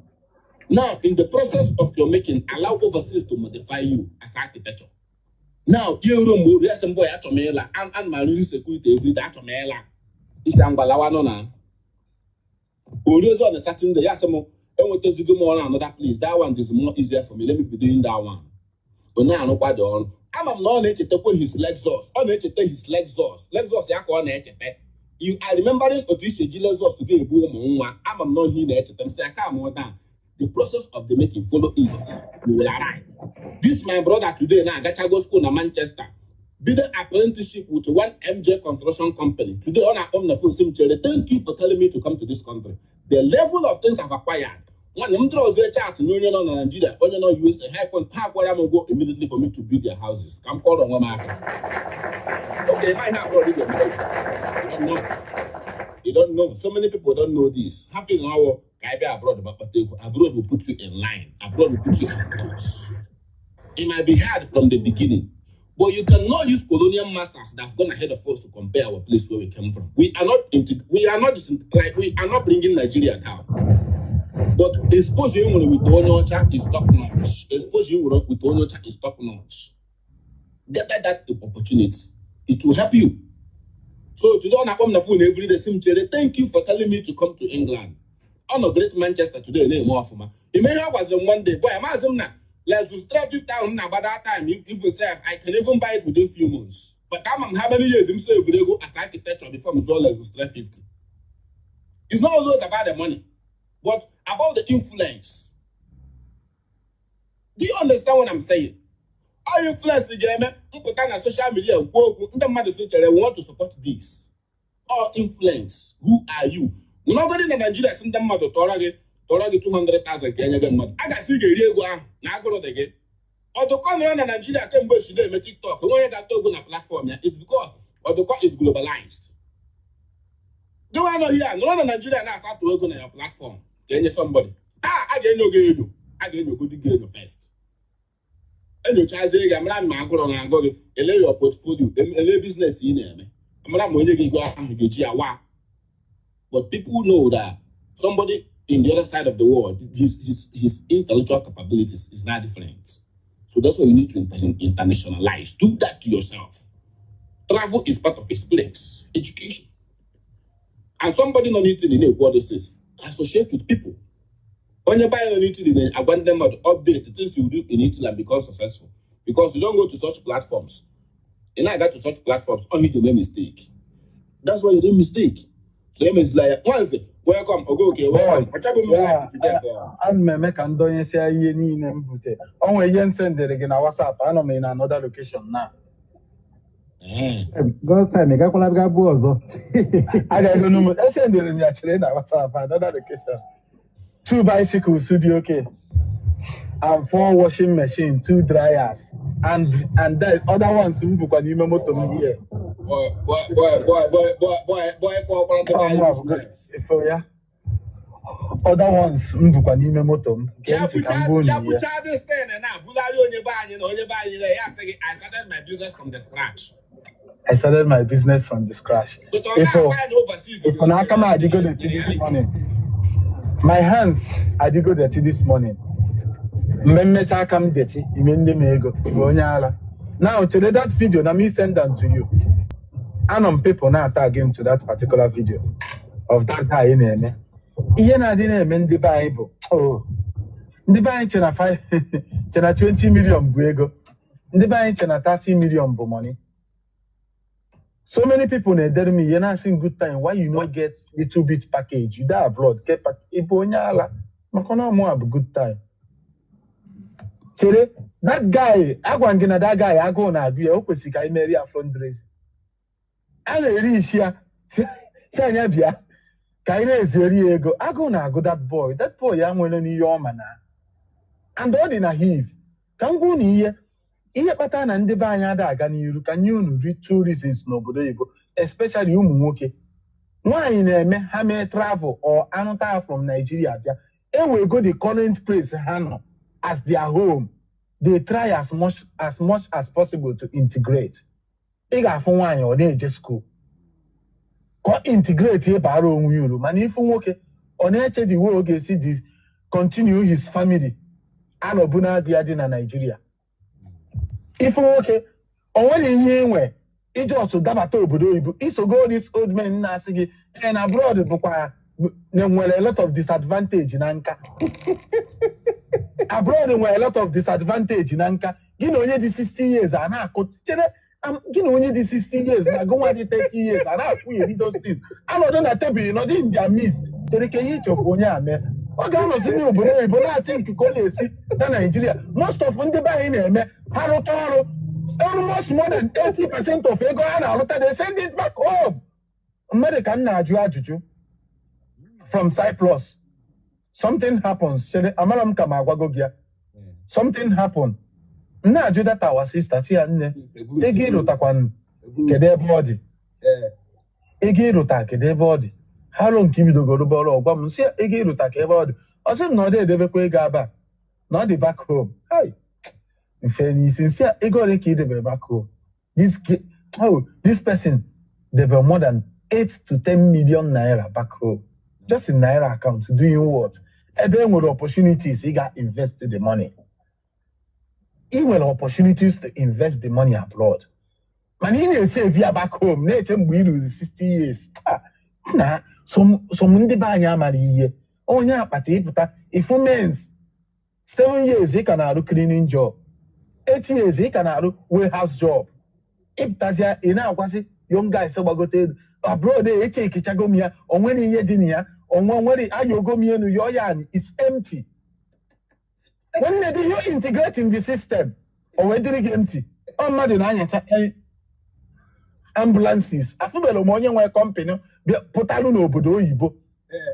Now, in the process of your making, allow overseas to modify you as architecture. Now, you room will some boy at Omela and my security every day at Omela. It's Angalawa no. Always on a certain day, Yasamo, and what does you go more another place? That one is more easier for me. Let me be doing that one. But now, no, pardon. I'm not nature to put his Lexus. On nature to his Lexus. Lexus, Yakon, you are remembering Otisha Lexus to be a boom. I'm not here to them. Say, I can't more down. The process of the making follow it. You will arrive. This my brother today now, Gacha go school in Manchester. Did an apprenticeship with one MJ construction company. Today on our own the phone sim children. Thank you for telling me to come to this country. The level of things I've acquired. One draws a chart in Union on Nigeria, Union on USA, high where I'm going to go immediately for me to build their houses. Come call on one market. Okay, might have already you don't know. You don't know. So many people don't know this. Happy now. I be abroad, but abroad will put you in line. Abroad will put you in course. It might be hard from the beginning, but you cannot use colonial masters that have gone ahead of us to compare our place where we came from. We are not bringing Nigeria down. But exposure with Onyocha is top notch. Exposure with Onyocha is top notch. Get that opportunity. It will help you. So today I come on the phone every day. Thank you for telling me to come to England. On a great Manchester today, name more for me. Imagine was one day, boy, I'm asking now. Let's just drive you down now. By that time, if you say I can even buy it within a few months. But I'm how many years himself will go as architecture before I'm so let's just 50. It's not always about the money, but about the influence. Do you understand what I'm saying? Our influence again, put on social media, we want to support this. Our influence. Who are you? We're not going to Nigeria, send them to Torage 200,000 Kenyan. I got see the real one. Now go to again. Or the corner in Nigeria can bush today, make TikTok. When you got to go on a platform, it's because or the court is globalized. Do I know here? No one in Nigeria now start to work on your platform. Then somebody. I get no game. I get no good game first. And you try to say, I'm not going to go your portfolio, a business in there. I'm not going to go out and get you. But people know that somebody in the other side of the world, his intellectual capabilities is not different. So that's why you need to internationalize. Do that to yourself. Travel is part of experience, education. And somebody not need to know what this is. Associate with people. When you buy on Italy, I want them to update the things you do in Italy and become successful. Because you don't go to such platforms. And I got to such platforms, only to make mistake. That's why you did mistake. So it's like, once, welcome, okay, welcome. I'm making doing say ye need them put. Oh, yen send it again. WhatsApp. I know in another location now. Go time, I got bozo. I don't know. I send it in your train. WhatsApp. Another location. 2 bicycles, studio okay. And 4 washing machines, 2 dryers, and the other ones who can even motor me here. Boy, other ones who can even motor me. I started my business from the scratch. I started my business from the scratch. If I come out, I go dirty this morning. My hands, I did go dirty this morning. I come dirty. Now, today that video, let me send them to you. And on people now tag into that particular video of that guy in there. I didn't mean the Bible. Oh, the Bible channel 5, channel 20 million buego. The Bible channel 30 million money. So many people tell me you're not seeing good time. Why you not get little bit package? You die abroad, get package. More have a good time. That guy, I go on a be I marry a fundraiser. And I reach here, say, Kaire Zeri ego. I go that boy. That boy, I'm going to New man. And all in a heave. Can go near. Ihe kpata na ndị be anyị ada aga n'iru ka nye unu read 2 reasons n'obodo Igbo, especially ụmụ nwoke. Nwaanyị na-eme ha mee travel or anụta from Nigeria bịa. Ewe go the current place ha nọ as their home. They try as much as possible to integrate. Ị ga-afụ nwaanyị ọ na-eje school. Ka integrate ihe bara onwe uru, mana ifu nwoke ọ na-eche the way ọ ga-esi this continue his family. Anọbụ na-abịa dị na Nigeria. If okay, or when in here, it also dabata obodo Igbo. So go this old man na asigi and abroad bukwa a lot of disadvantage in Anka. Abroad a lot of disadvantage in Anka. You know, only the 60 years and I could you know, only the 60 years, I go on the 30 years, and I read those things. I'm not gonna tell you, not in their midst. So they can eat your Konya, man. What kind of thing you but I think you call it Nigeria. Most of them buy in there, almost more than 80% of ego and they send it back home. American Juju from Cyprus. Something happens. Something happened. Na that our sister see Egi Rotakwan Kede body. Egi Rota Kede body. how long ka ibidogoro bọrọ ọgwa m si ego ịrụta ka ebe ọ dị ọ sị m na ọ dị edebekwa ego aba na ọ dị back home hai mfe n'isi nsi ego ole ka idebere back home this person debe more than 8 to 10 million naira back home just in naira account doing what ebe e nwere opportunities ị ga-invest the money ị nwere opportunities to invest the money abroad mana ị na-esave ya back home na-eche mgbe ị ruru 60 years na some ndị be anyị amara ihe onye akpata ịpụta ifu mens 7 years ị ka na-arụ cleaning job 8 years ị ka na-arụ warehouse job ịpụtazịa ị na-agwasị young guys gbagote elu abroad eche ekechago m ya onwere ihe dị na ya onwere anya ogo m elu ya ọya is empty when they do you integrate in the system o wee dịrị gị empty ọ mmadụ na-anyacha ambulances afụbere m onye nwere company pụtalụ n'obodo oyibo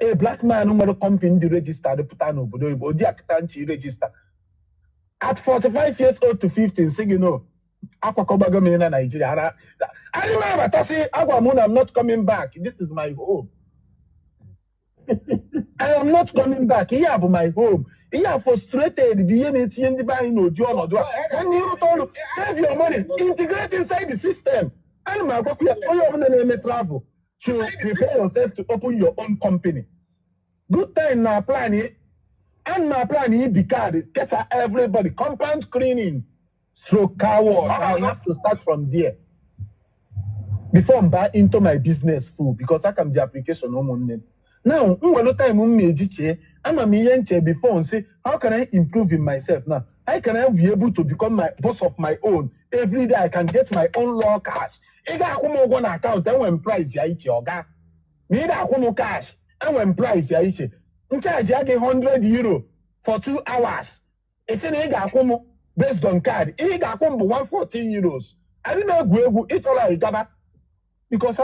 a black man nwere company dị registered pụta n'obodo oyibo ụdị akịta nchi register at 45 years old to 15 sị gị no akwakọbago m na Nigeria anyị m abatasị agwa m na I'm not coming back this is my home I am not coming back ihe a bụ my home ihe a frustrated bụ ihe na-etinye ndị be anyị n'oju ọnọdụ a nwanne ịrụta ọrụ save your money integrate inside the system ana m agwakwa ya onye ọbụla na-eme travel to prepare yourself to open your own company good time na plan and na plan ibi card kesa everybody compound cleaning stroke car wash I have to start from there before I buy into my business full because I can the application ụmụnne now nwere time m na-eji chee ama m ihe nche before and say how can I improve in myself now how can I be able to become my boss of my own every day I can get my own raw cash ị ga-akwụ m ụgwọ na akaụntụ enwe m price ya iche ọga ma ị ga-akwụ m cash enwe m price ya iche nchaji a gị 100 euro for 2 hours esi na ị ga-akwụ m based on card ị ga-akwụ m bụ 114 euros adị na-egwu egwu ịchọrọ ịgaba because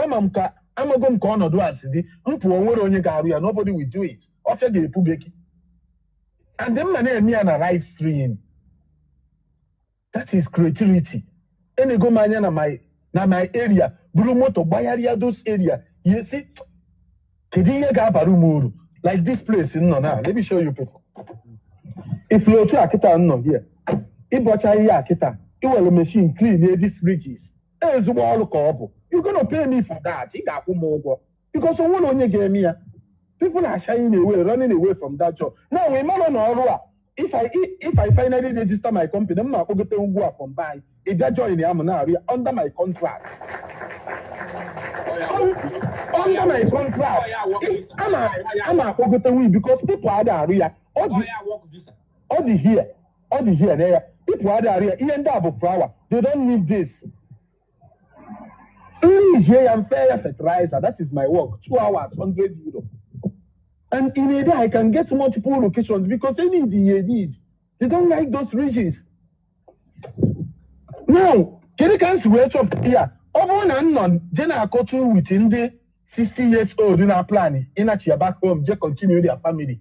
amago m ka ọnọdụ a si dị mpụ onwere onye ga-arụ ya nobody will do it ọfịa ga-epubeki and mma na-eme ya na live stream that is creativity enego m anya na my area buru moto gbagharịa those area yesi kedu ihe ga-abara m uru like this place nọ na let me show you people if you otu akịta nọ here ịbọcha ihe akịta iwere machine clean these ridges ezigbo ọrụ ka ọ bụ you're gonna pay me for that ị ga-akwụ m ụgwọ because onwere onye ga-eme ya people are shying away running away from that job now we mara na ọrụ a if I finally register my company m na-akpọgote ugwu a from buy ịbịa join ya m na-arụ ya under my contract under my contract I'm akpọgote wi because people ada arụ ya ọ dị here na ya people ada arụ ya ihe ndị a bụ flower they don't need this here I'm fair fertilizer that is my work 2 hours 100 euro and in a day I can get multiple locations because any need they don't like those regions now kedu ka nsi wee chọpụta ya ọ bụrụ na nọ je na-akọtu with ndị 60 years old na plan ịnachi ya back home je continue their family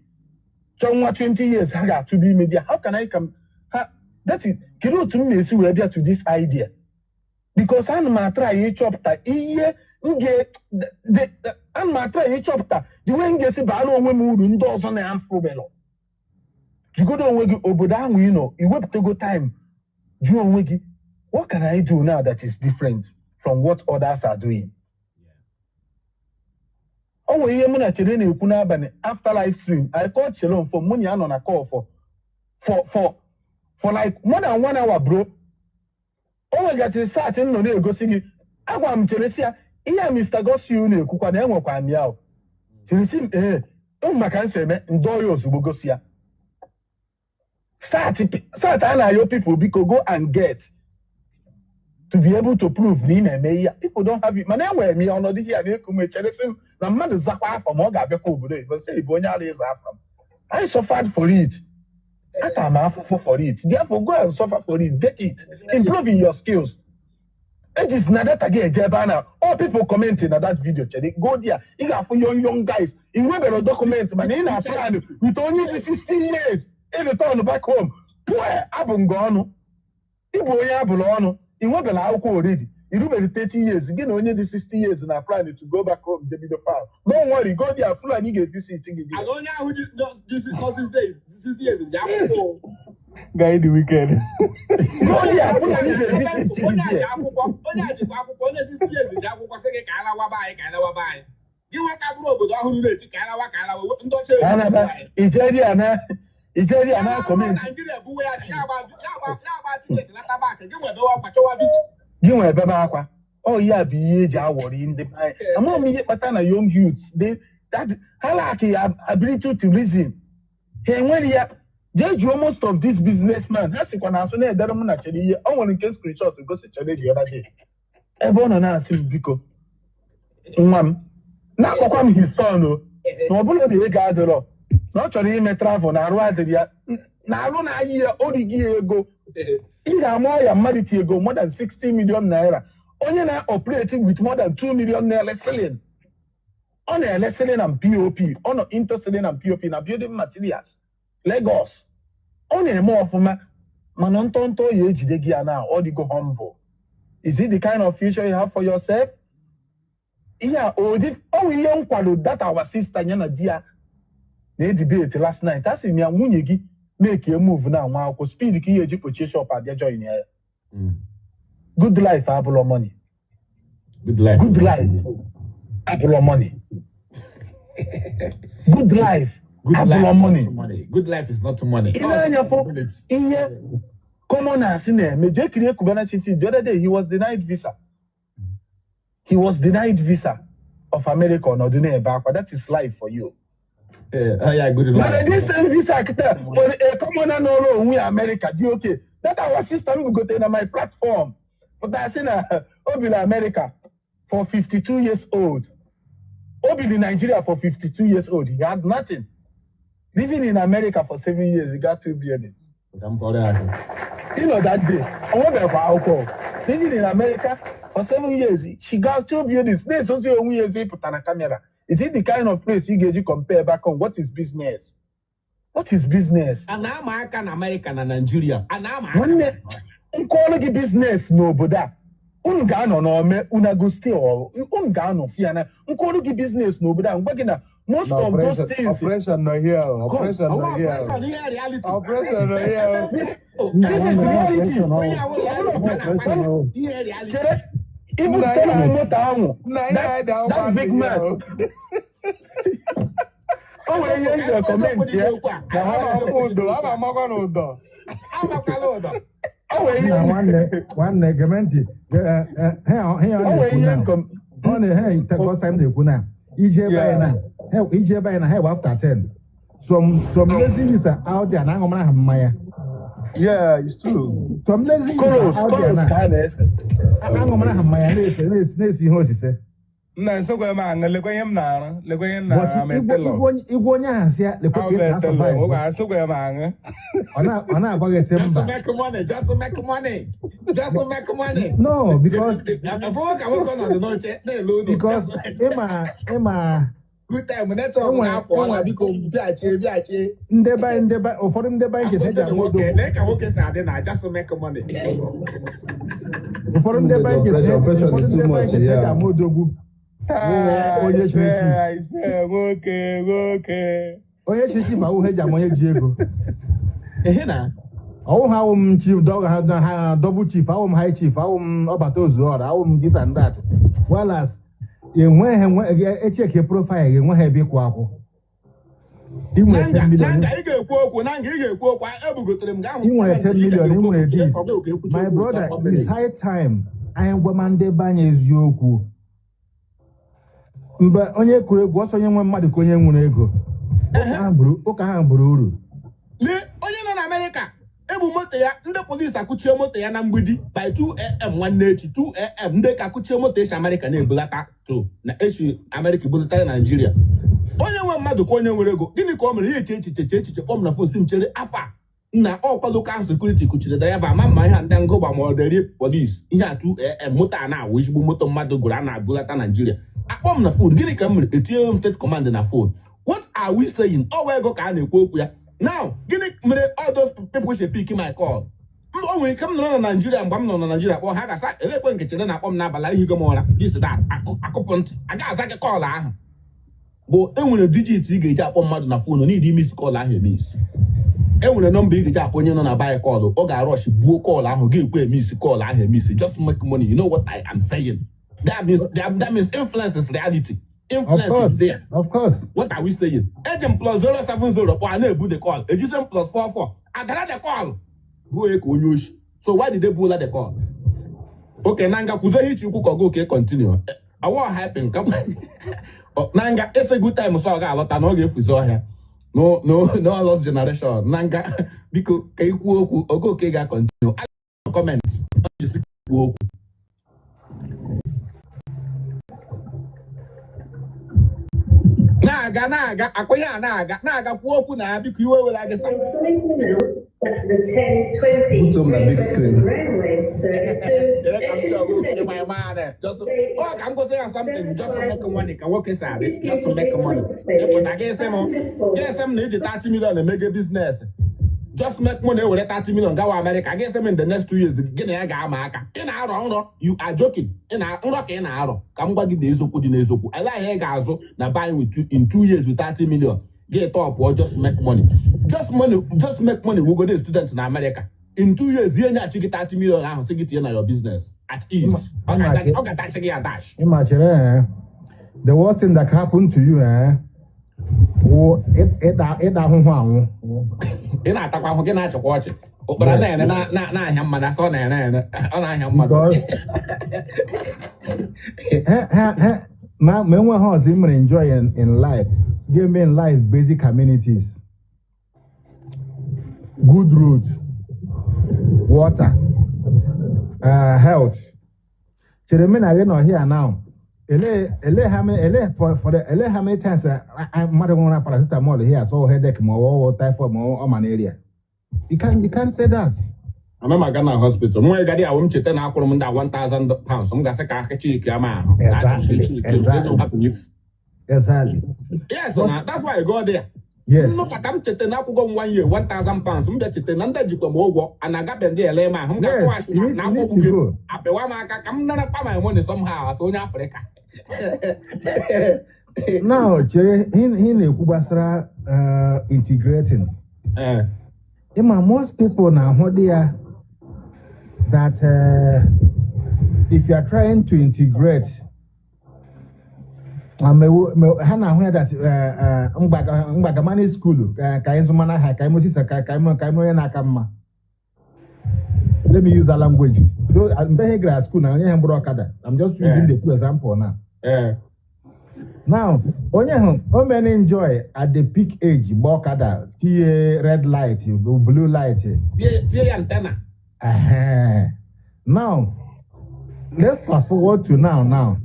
chọ nwa 20 years ha ga-atụ bụ ime dia how can I come that is kedu otu m na-esi wee bịa to this idea because ana m atry ịchọpụta ihe ana m atry ịchọpụta the way m ga-esi baara onwe m uru ndị ọzọ na ya mfụbelọ jigodo onwe gị obodo ahụ ị nọ iwepụtago time jụọ onwe gị what can I do now that is different from what others are doing o nwere ihe mụ na chere na-ekwu n'abalị after live stream I called Shalom for money anọ na call for like more than 1 hour bro o nwegatịrị saatị nọ na-egosi gị agwa m cheresi ya ihe a Mr. Gossiu na-ekwukwa na enwekwa m ya cheresi m ụmụ maka nsi eme ndọ ya ozugbo gosi ya saatị a na-ayọ people biko go and get to be able to prove na ị na-eme ihe people don't have it mana enwere m ya ọnọdụ ihe ya na-eku m cheresi m na mmadụ zakwa afọ ma ọ ga-abịakwa obodo oyibo sị bụ onye ara ịza afọ m I suffered for it ata m afụfụ for it therefore go and suffer for it get it improve in your skills ejis na data gị eje ebe a na all people commenting na that video chere go there ị ga-afụ young guys ị nwebere document mana ị na-aplan with onye dị 16 years ị return back home pụọ abụ nga ọnụ ịbụ onye abụrụ ọnụ ị nwebere akwụkwọ already You do 30 years, again only the 60 years in a plan to go back home, to be the farm. Don't worry, go there, full and you get this thing. I don't know who this is not these days. This is years. Guy the weekend. Go there, full and you get this thing. Nigeria comment. You were Baba. Oh, yeah, be age worry in the pie. Among me, patana young youths, they that halaki ability to reason. Hey, when you most of this businessman has a connection, that I'm actually, I want to get screenshot to go to challenge the other day. Everyone on us is because now come his son, no, the gather. Not only me travel na Rwanda na alone a year odigi ego inga more married ego more than 60 million naira onye na operating with more than 2 million naira selling on a selling and POP on into selling and POP na building materials Lagos on a more of man on tonto ye jide gi na all the go humble. Is it the kind of future you have for yourself? Yeah, young kwalo that our sister nyana dia. They debate last night. That's in your munyegi make a move now. Wow, because speed key a purchase shop at their join here. Good life, apple money. Good life. Good life, apple money. Good life, apple money. Good life is not money. In here, common as in there. Major create Kubana chief. The other day he was denied visa. He was denied visa of America or Nordine back, but that is life for you. Yeah, good life. But this same visa actor, for a common no, we America, do okay. That our system will go to my platform. But I seen Obi America for 52 years old. Obi in Nigeria for 52 years old. He had nothing. Living in America for 7 years, he got 2 billion. I'm proud of You know that day. I wonder for alcohol. Living in America for 7 years, she got 2 billion. There's also 1 year put on a camera. Is it the kind of place you get you compare back on? What is business? What is business? And I'm American and Nigeria. And I'm quality business no boda. Ungano no me unagusti or ungano fiana. Quality business no boda. Most of those things. Operation no here. Operation no here. Operation no here. This is reality. Even tell me what that big man. Oh, when you enter comment here, one commenti. EJ by after 10. Some lazy is out there now. Yeah, it's true. Some lazy is out there now. I'm going to have my name. Na so kwa manga le kwenye mnara le kwenye na ametelo igwonya asia le kwenye na survive o ga so kwa manga ona agwa semba just to make money no because because Emma good time when that's all na for biko biache ndeba ụfọdụ ndeba nke se ja modo le ka woke sa dey na just to make money ụfọdụ ndeba nke se ja modo onye chichi ma uhe ji amonye ji ego na ọwụ ha wụ chief dog ha double chief awụ high chief awụ ọbata ozu ọra awụ this and that whereas enwe echeke profile enwe ha ebe ịkwụ akwụ inwe 10 million na ga-ekwu okwu na nga ị ga-ekwu okwu ebugotere m ga ahụ inwe 10 million inwe this my brother it's high time anyị gwa ndị banye eziokwu mgbe onye kwuru egwu ọsọ onye nwe mmadụ ka onye nwere ego ụka ha bụrụ uru onye nọ na Amerịka ebu moto ya ndị polisi akụchie moto ya na mgbidi by 2am nwanne echi 2am ndị ka akụchie moto esi Amerịka na-ebulata to na esi Amerịka ebulata Nigeria onye nwe mmadụ ka onye nwere ego gịnị ka ọ mere ya echiche kpọm na fon si nchere afa na ọkwa local security kuchiri driver ama mma ihe ndị ngụgba ma ọ dịrị polisi ihe a 2am moto a na-awụ ezigbo moto mmadụ gụrụ a na-abulata Nigeria akpọm na phone gịnị ka m mere etinye m state command na phone what are we saying ọ wee ego ka a na-ekwu okwu ya now gịnị mere all those people should pick my call o nwere ike m nọrọ na Nigeria mgbe m nọ na Nigeria kpọọ ha gasa elekwe nke chere na-akpọ m n'abalị ihigo m ụra this that akụpụ ntị aga aza gị kọọlụ ahụ bụ enwere digit ị ga-eji akpọ mmadụ na fonu n'idi ime isi kọọlụ ahụ eme isi enwere nọmba ị ga-eji akpọ onye nọ na baị kọọlụ ọ ga-arọsh buo kọọlụ ahụ ga-ekwe eme isi kọọlụ ahụ eme isi just make money. You know what I am saying? That means influence is reality. Influence is there. Of course. What are we saying? Agent plus 070 or I never the call. Agent plus 44. And that's the call. Go echo use. So why did they pull the call? Okay, Nanga kuzo hit you go okay, continue. I want happen. Come on. Nanga, it's a good time so I got a lot of no give here. No lost generation. Nanga because okay ga continue. Comments. Naga, akoya naga kuoku na biko iwe wele agesa. That's the 10:20. Put on the big screen. Railway service I'm going to say something just to make money. Can work inside it just to make money. If I get some need 30 million and make a business. Just make money with 30 million. Go America. I guess them in the next 2 years. Get a gamma. In our you are joking. In our in our come back in the Zoku in Zoku. I like Gazo now buying with you in 2 years with 30 million. Get up or just make money. Just make money. We go to students in America. In 2 years, you're not taking 30 million and take it in your business at ease. Imagine the worst thing that happened to you, Oh, it down. In a tapa, get out of watch it. But I am man, I saw I am My one horse even enjoy in life. Give me in life basic amenities. Good roads, water, health. Children are not here now. How many times I'm mother one paracetamol here, so headache more, typhoid more, or malaria. You can't say that. I'm a Ghana hospital. More gadi I won't cheat and I put them that 1,000 pounds. Some guys Exactly. Yes, that's why I go there. Yes. Look at them cheating now go 1 year, 1,000 pounds. Some get cheating and then you come over and I got them there. Yes, you need to go. After one, I come down my money somehow. So in Africa. Now, in Kubasra integrating. Most people now, what they are, that if you are trying to integrate, Hana where that Mbagamani school, Kaizumana, Kaimotisa, Kaimo, let me use that language. So I'm very glad school now. I'm just using the two example now. Now, how many enjoy at the peak age, Bokada, TA red light, blue light, TA antenna. Now, let's fast forward to now.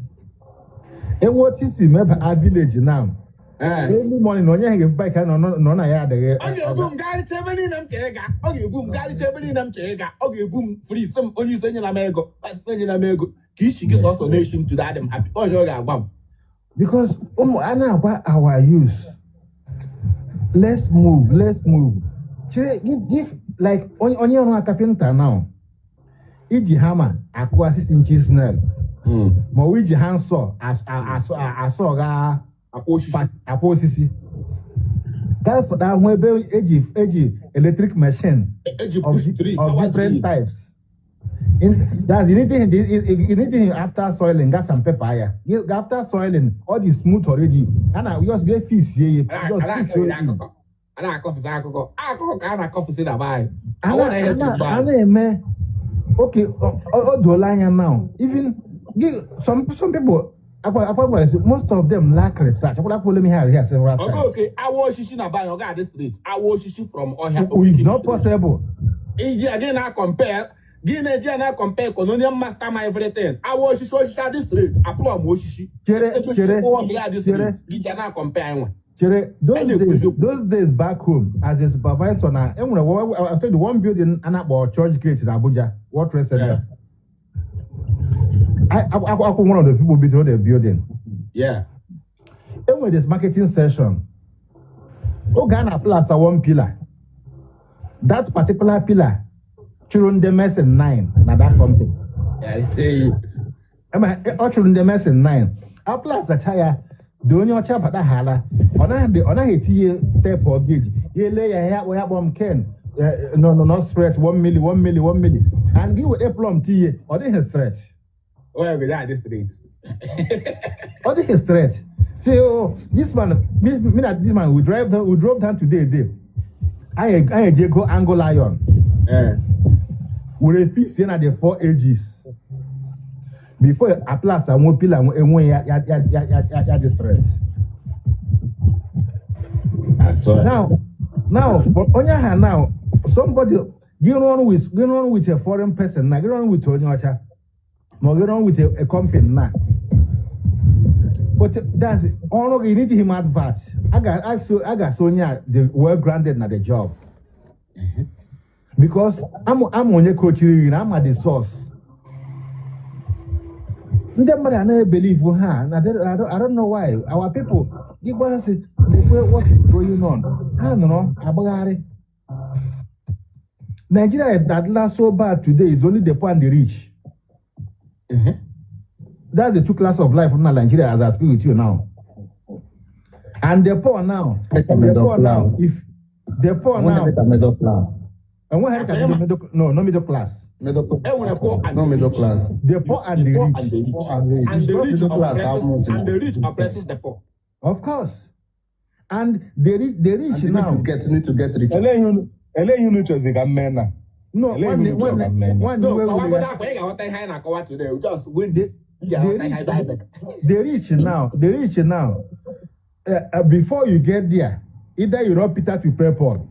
And what is in our village now? Every morning, no, you have bike and no, I had the. Okay, boom, Gary Chevrolet, them chega. Okay, boom, Gary Chevrolet, them chega. Okay, boom, free some only send in America. Kishi gives also nation to that. I'm happy. Oh, you're a because I know about our youth. Let's move. Give like on your carpenter now. Iji hammer, aqua 6 inches nail. Mawiji handsaw as aposisi. That's for that when age electric machine of different types. That's anything after soiling, got some pepper. After soiling, all the smooth already. And I just get fish here. Okay, now. Even some people, most of them lack research. Let me here several times. Okay, I was shishing about the street. I was shishing from Ohio. It's not possible. Again, I compare. Guinea compare colonial master my everything. I was shishing the street. I plumb was shishi. Those days back home, as a supervisor now, I said one building and about church gate in Abuja, World Trade Center. I one of the people below the building. Yeah. And with this marketing session, Ghana plants are one pillar. That particular pillar children the mess in 9 na that company. I tell you. All children the mess in 9. Our plus the chaya, the only chap at the hala, on a hit tape or gauge. Ye lay a hair, we have one can. No stretch 1 million, 1 million, 1 million. And give a plum tea or they have stretch. Oh, we got this straight. Or they have stretch. Say, oh, this man, this man, we drove down today. I go Angle Lion. We refuse at the 4 ages. Before a plus, I won't pill and ya stress. Now, on your hand now, somebody get on with a foreign person, now get on with Onyacha, no get on with a company now. But that's it. Oh, you need him advert. I got Sonia the well grounded na the job. Because I'm on your coaching, I'm at the source. Nobody I never believe for her. I don't know why. Our people give us what is going on. I don't know about it. Nigeria is that last so bad today is only the poor and the rich. That's the two class of life from Nigeria as I speak with you now. And the poor now. If the poor now. Middle class. And what no middle class. No middle class. The poor and the rich. And the rich oppresses the poor. Of course. And the rich now need to get rich. You need to say men. No, one just win this. The rich now. Before you get there, either you rob Peter to pay Paul.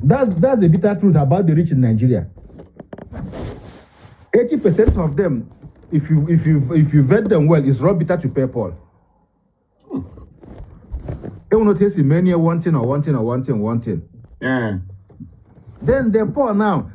That's the bitter truth about the rich in Nigeria. 80% of them, if you vet them well, is rob Peter to pay Paul. They will not taste many wanting. Yeah. Then they're poor now.